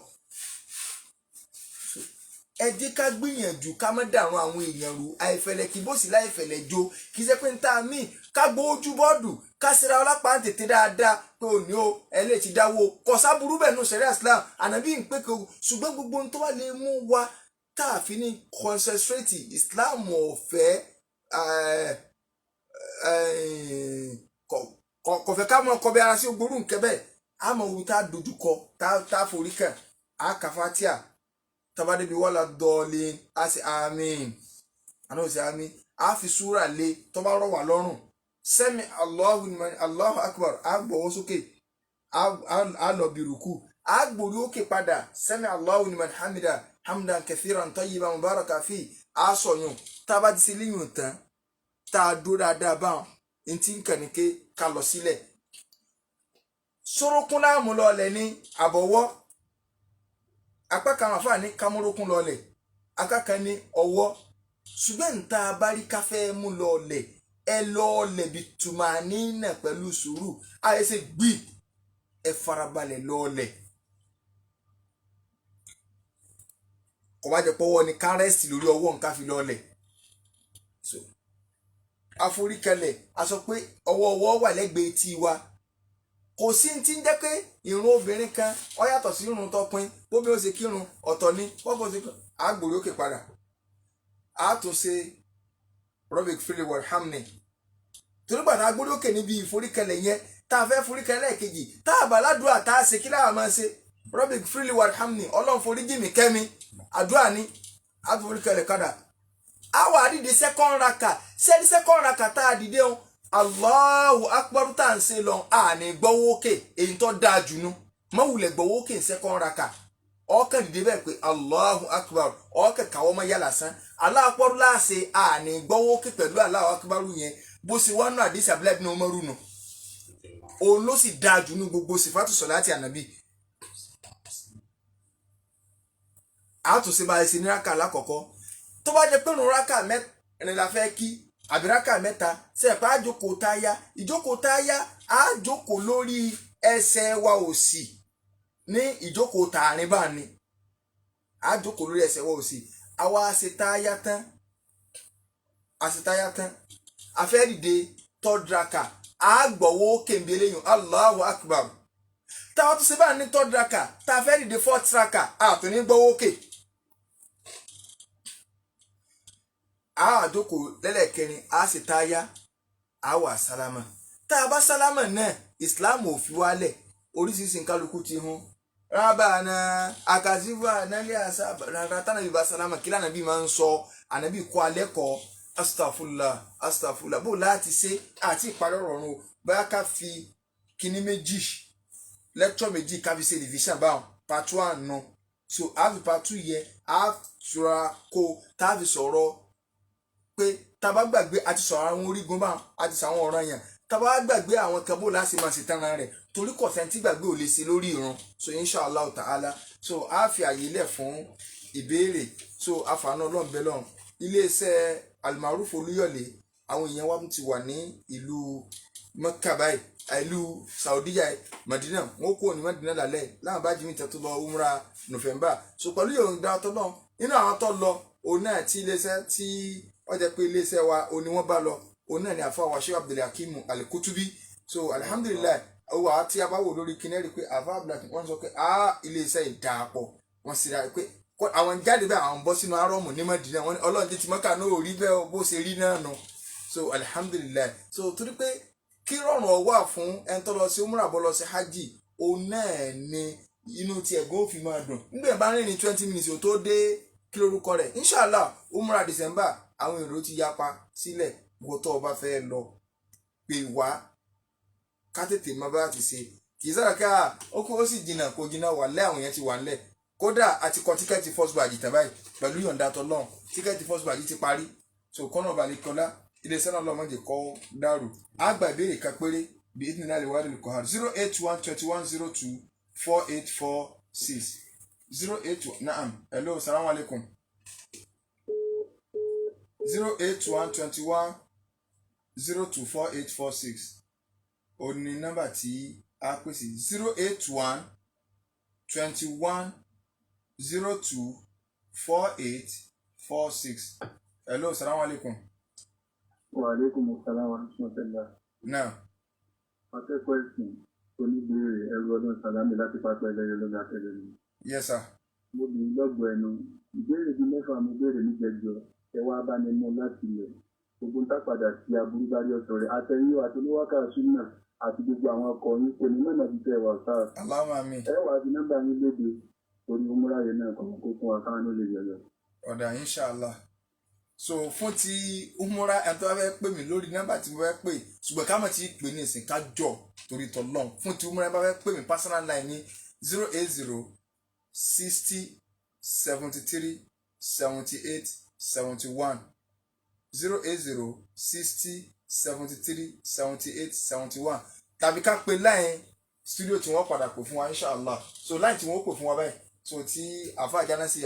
Ẹ jẹ́ ká gbìyànjú ká má dàrún àwọn èèyàn rú, àìfẹ̀lẹ̀ kì bó sì láìfẹ̀lẹ̀ jo, kì í ṣe pé ń tá a míì ká gbójú bọ́ọ̀dù ká síra ọlọ́pàá ń tètè dáadáa pé òní o ẹ lè ti dáwó kò sábúrú bẹ́ẹ̀ nù sẹ́ríà Islam ànábì ń pè kó, ṣùgbọ́n gbogbo ohun tó wà lè mú wa tá a fi ní concentrate Islam ọ̀fẹ́ kò fẹ́ ká mọ kọbi ara sí ogború nǹkan bẹ́ẹ̀, a mọ̀ ohun tá a dojúkọ tá a forí kàn á kà fatia tabadebi wala dọ́ọ̀lì a sì àmín àná òsì àmín a fi súrà lé tó bá rọ̀ wá lọ́rùn sẹ́mi Allahu Akbar a gbọ́wọ́ sókè a lọ bí rùkú a gbòrí òkè padà sẹ́mi Allahu liman hamida hamdan kathiran tayyiban mubaraka fi a sọ̀yún tá a bá ti ṣe léyìn tán tá a dúró dáadáa báwọn ntí nǹkan ní ké ká lọ sílẹ̀ sórókún láàmú lọlẹ̀ ní àbọ̀wọ́ apá kan àfáà ní kámúrókún lọlẹ̀ apá kan ní ọwọ́ ṣùgbọ́n níta abárí káfẹ́ mú lọlẹ̀ ẹ lọlẹ̀ bí tùmánínà pẹ̀lú sùúrù àyẹ̀sẹ̀ gbì Ẹ farabalẹ̀ lọ́ọ̀lẹ̀. Kò bá jẹ́ pọ́wọ́ ni kárẹ́sì lórí ọwọ́ nǹkan fi lọ́ọ̀lẹ̀. So àforíkẹlẹ̀ a sọ pé ọwọ́ ọwọ́ wà lẹ́gbẹ̀ẹ́ etí wa. Kò sí ti ń jẹ́ pé ìrun obìnrin kan ó yàtọ̀ sí ìrun tọpin. Bóbi ó ṣe kírun ọ̀tọ̀ ni, bọ́kọ̀ ṣe kírun àgbòrí òkè padà. A tún ṣe Rabbi ighfirli warhamni. Torí gbàtà agbórí òkè níbi ìforíkẹlẹ̀ yẹn tá a fẹ́ foríkẹlẹ̀ lẹ́ẹ̀kejì, tá a bá ládùúrà tá a ṣe kí láwa máa ṣe Rabbi ighfirli warhamni, Ọlọ́run foríjì mí kẹ́mi, àdúrà ni. A tún foríkẹlẹ̀ kadà. A wà dìde second raka. Sẹ́ni second raka tá a dìde o, Allahu akbar tá à ń ṣe lọ, àní gbọ́wọ́ òkè èyí tó dáa jù nu. Mọ̀wulẹ̀ gbọ́wọ́ òkè second raka. Ọkàn dìde bẹ́ẹ̀ pé Allahu akbar, ọkàn káwọ́ mọ́ yàrá sán Allahu akbar láàṣẹ, àní gbọ́wọ́ òkè pẹ̀lú Allahu akbar yẹn. Bó ṣe wá nù àdìsí abúlé ibn Umaru nù, òun ló sì dáa jù nu gbogbo sìfátù sọ̀láàtì ànábì. Àtúnṣe bá a ṣe ní raka lákọ̀ọ́kọ́. Tó bá jẹ́ pé òun raka mẹ́rin la fẹ́ kí àbí raka mẹ́ta, sẹ́ẹ̀pẹ́ àjókòó táyá, ìjókòó táyá àjókòó lórí ẹsẹ̀ wa òsì ní ìjókòó tààrin bá ní, àjókòó lórí ẹsẹ̀ wa òsì. Àwa àṣetáyá tán, àṣetáyá tán, a fẹ́ dìde third raka, àgbọ̀wọ́ kèmí eléyìn Allahu akbar. Táwa tó ṣe bá ní third raka, tá a fẹ́ dìde fourth raka, àtúní gbọ́wọ́ kè. A àjókòó lẹ́lẹ́kẹrin, a sì táyá, a wà sálámà. Tá a bá sálámà náà, Islam ò fi wálẹ̀, oríṣiríṣi nkálukú ti hun rábàánà àkàzíwà nálẹ́ àṣà rárá. Tánàbí bá sálámà kí lànàbí máa ń sọ, ànàbí kọ́ alẹ́ kọ́ astafula astafula bó láti ṣe àti ìparí ọ̀rọ̀ ọ̀run o. Báyà ká fi kinní méjì, lecture méjì ká fi ṣe revision báwọn part 1 nù. So a fi part 2 yẹ a tura kó tá a fi sọ̀rọ̀ pé tá a bá gbàgbé a ti sọ̀rọ̀ àwọn orígun báwọn, a ti sọ àwọn ọ̀ràn yẹn. Tá a bá gbàgbé àwọn kan bó láti máa ṣe tán rẹ̀, torí kọ̀sẹ́ntì gbàgbé ò lè ṣe lórí ìrun. So inshallah ta'ala, so a fi àyè lẹ̀ fún ìbéèrè. So àfààní ọlọ́ọ̀bẹ lọ́hùn. Iléeṣẹ́ Almaroof Olúyọ̀lé, àwọn èèyàn wa ti wà ní ìlú Mẹ́kà báyìí, ìlú Saudiya, Madina. Wọn kúrò ní Madina lálẹ́ láwọn bá jìmí tẹ́tọ́ lọ umra November. So pẹ̀lú yòǹda tó lọ nínú àwọn tó lọ, òun náà tí iléeṣẹ́ tí wọ́n jẹ́ pé iléeṣẹ́ wa òun ni wọ́n bá lọ, òun náà ni àfa wa Sheikh Abdulhakeem Al-Kutubi. So alhamdulilayi, owó àti abáwò lórí kinẹ́rì pé àfa Abdulhakeem wọ́n sọ pé iléeṣẹ́ ìdàpọ̀ wọ́n sì ra pé àwọn jáde bẹ́ẹ̀, àwọn bọ́ sínú arọ́mù ní Mádínà. Wọ́n ní Ọlọ́run ti Mọ́kà náà ò rí bẹ́ẹ̀ bó ṣe rí náà nù. So alhamdulilayi. So torí pé kí rọrùn ọ wà fún ẹni tó lọ sí umrah bọ́ lọ sí hajj, òun náà ni inú ti ẹ̀gbọ́n òfin máa dùn nígbà bá rìnrìn 20 minutes ò tó dé kí lórúkọ rẹ̀. Inshallah umrah December àwọn èrò ti yapa sílẹ̀. Wo tó o bá fẹ́ lọ pè wá ká tètè má bá ti ṣe. Kì í sára ká ó kó ó sì jìnnà, kò jìnnà, wà lẹ́ àwọn yẹn ti wà ńlẹ̀. Kódà àti kọ tíkẹ́ẹ̀tì first batch tán báyìí pẹ̀lú yọ̀ǹda tọ́lọ́run. Tíkẹ́ẹ̀tì first batch ti parí. So kọ́nà balẹ̀kọ́lá iléeṣẹ́ náà lọ́mọdé kọ́ dàrú. Àgbà ìbéèrè kan péré bí eight nine wàá lè kọ́ ha 081 21 02 4846 081. Naam, hello, salaam alaikum. 081 21 02 4846 ó ní nọ́mbà tí a pèsè 081 21 02 4846. Hello, salaam alaikum. Wa alaikum salam wa rahmatullah. Náà. Akẹ́kọ̀ọ́ ẹ̀sìn oníbèrè ẹrú ọdún Sàlámì láti pápá ẹlẹ́yẹ lọ́gà tẹ́lẹ̀ mi. Yes sir. Mo bì í lọ́gbọ̀ ẹnu. Ìbéèrè bíi mẹ́fà mo béèrè níjẹjọ. Ẹ wá bá mi mú láti ilẹ̀. Gbogbo ń tàpadà sí aburú bá rí ọ̀sọ̀ rẹ̀. Àtẹ̀yìn àti oníwákà súnà àti gbogbo àwọn ọkọ̀ yín kò ní mọ̀nà bíi tẹ̀ wà sáà. Allahumma amin. Ẹ wàá fi nọ́mbà yín léde orí umúra yẹn náà kọ̀ kó fún wa káwọn ló lè yọ̀yọ̀. Ọ̀dà inshallah. So fún ti umura ẹni tó bá fẹ́ pè mí lórí nọ́mbà tí mo fẹ́ pè, ṣùgbọ́n ká mọ̀ tí pè ní ìsìn ká jọ torí tọ́lọ́n. Fún ti umura ẹni bá fẹ́ pè mí personal line ní 080 60 73 78 71 080 60 73 78 71 tàbí ká pe line studio tí wọ́n padà pè fún wa inshallah. So line tí wọ́n pè fún wa báyìí, so tí àfa àjánásí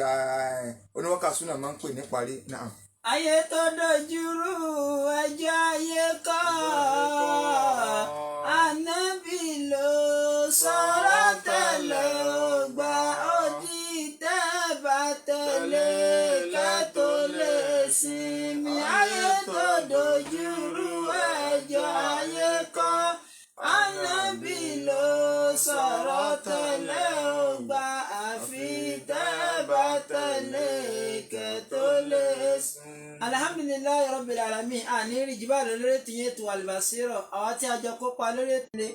oníwákàsúnà máa ń pè ní parí náà. Ayé tó dojúrú, ẹjọ́ ayé kọ́. Ànábì ló sọ̀rọ̀ tẹ́lẹ̀, ó gbà ó di tẹ́ bá tẹ̀lé ká tó lè sinmi. Ayé tó dojúrú, ẹjọ́ ayé kọ́. Ànábì ló sọ̀rọ̀ tẹ́lẹ̀, ó gbà àfi tẹ́ bá tẹ̀lé kẹ́ tó lè sinmi. Alhamdulillahi rabbil alamin. Àní rí jìbá lórí ètò yẹn, ètò Albasiro. Àwa tí a jọ kópa lórí ètò ilé,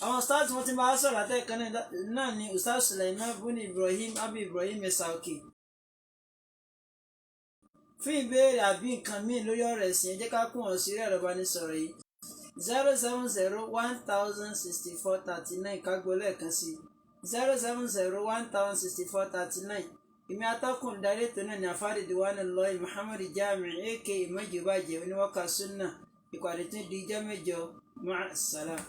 àwọn ustaz wọn ti máa sọ̀rọ̀ àtẹ̀kọ́ náà ni Ustaz Suleiman buni Ibrahim Abi Ibrahim Esauki. Fún ìbéèrè àbí nǹkan míì lórí ọ̀rọ̀ ẹ̀sìn, ẹ jẹ́ ká kún ọ̀sí ẹ̀rọ ìbánisọ̀rọ̀ yìí: 070 1064 39. Kágbó lẹ́ẹ̀kan sí: 070 1064 39. Ìmí atọ́kùn darí ètò náà ní afárí diwani lọ́ọ̀ Muhammad Jami, aka Ìmọ̀jìbàjẹ́ Oníwọ́ka Sunna. Ìpàdé tún di ijọ́ mẹ́jọ. Ma'a salam.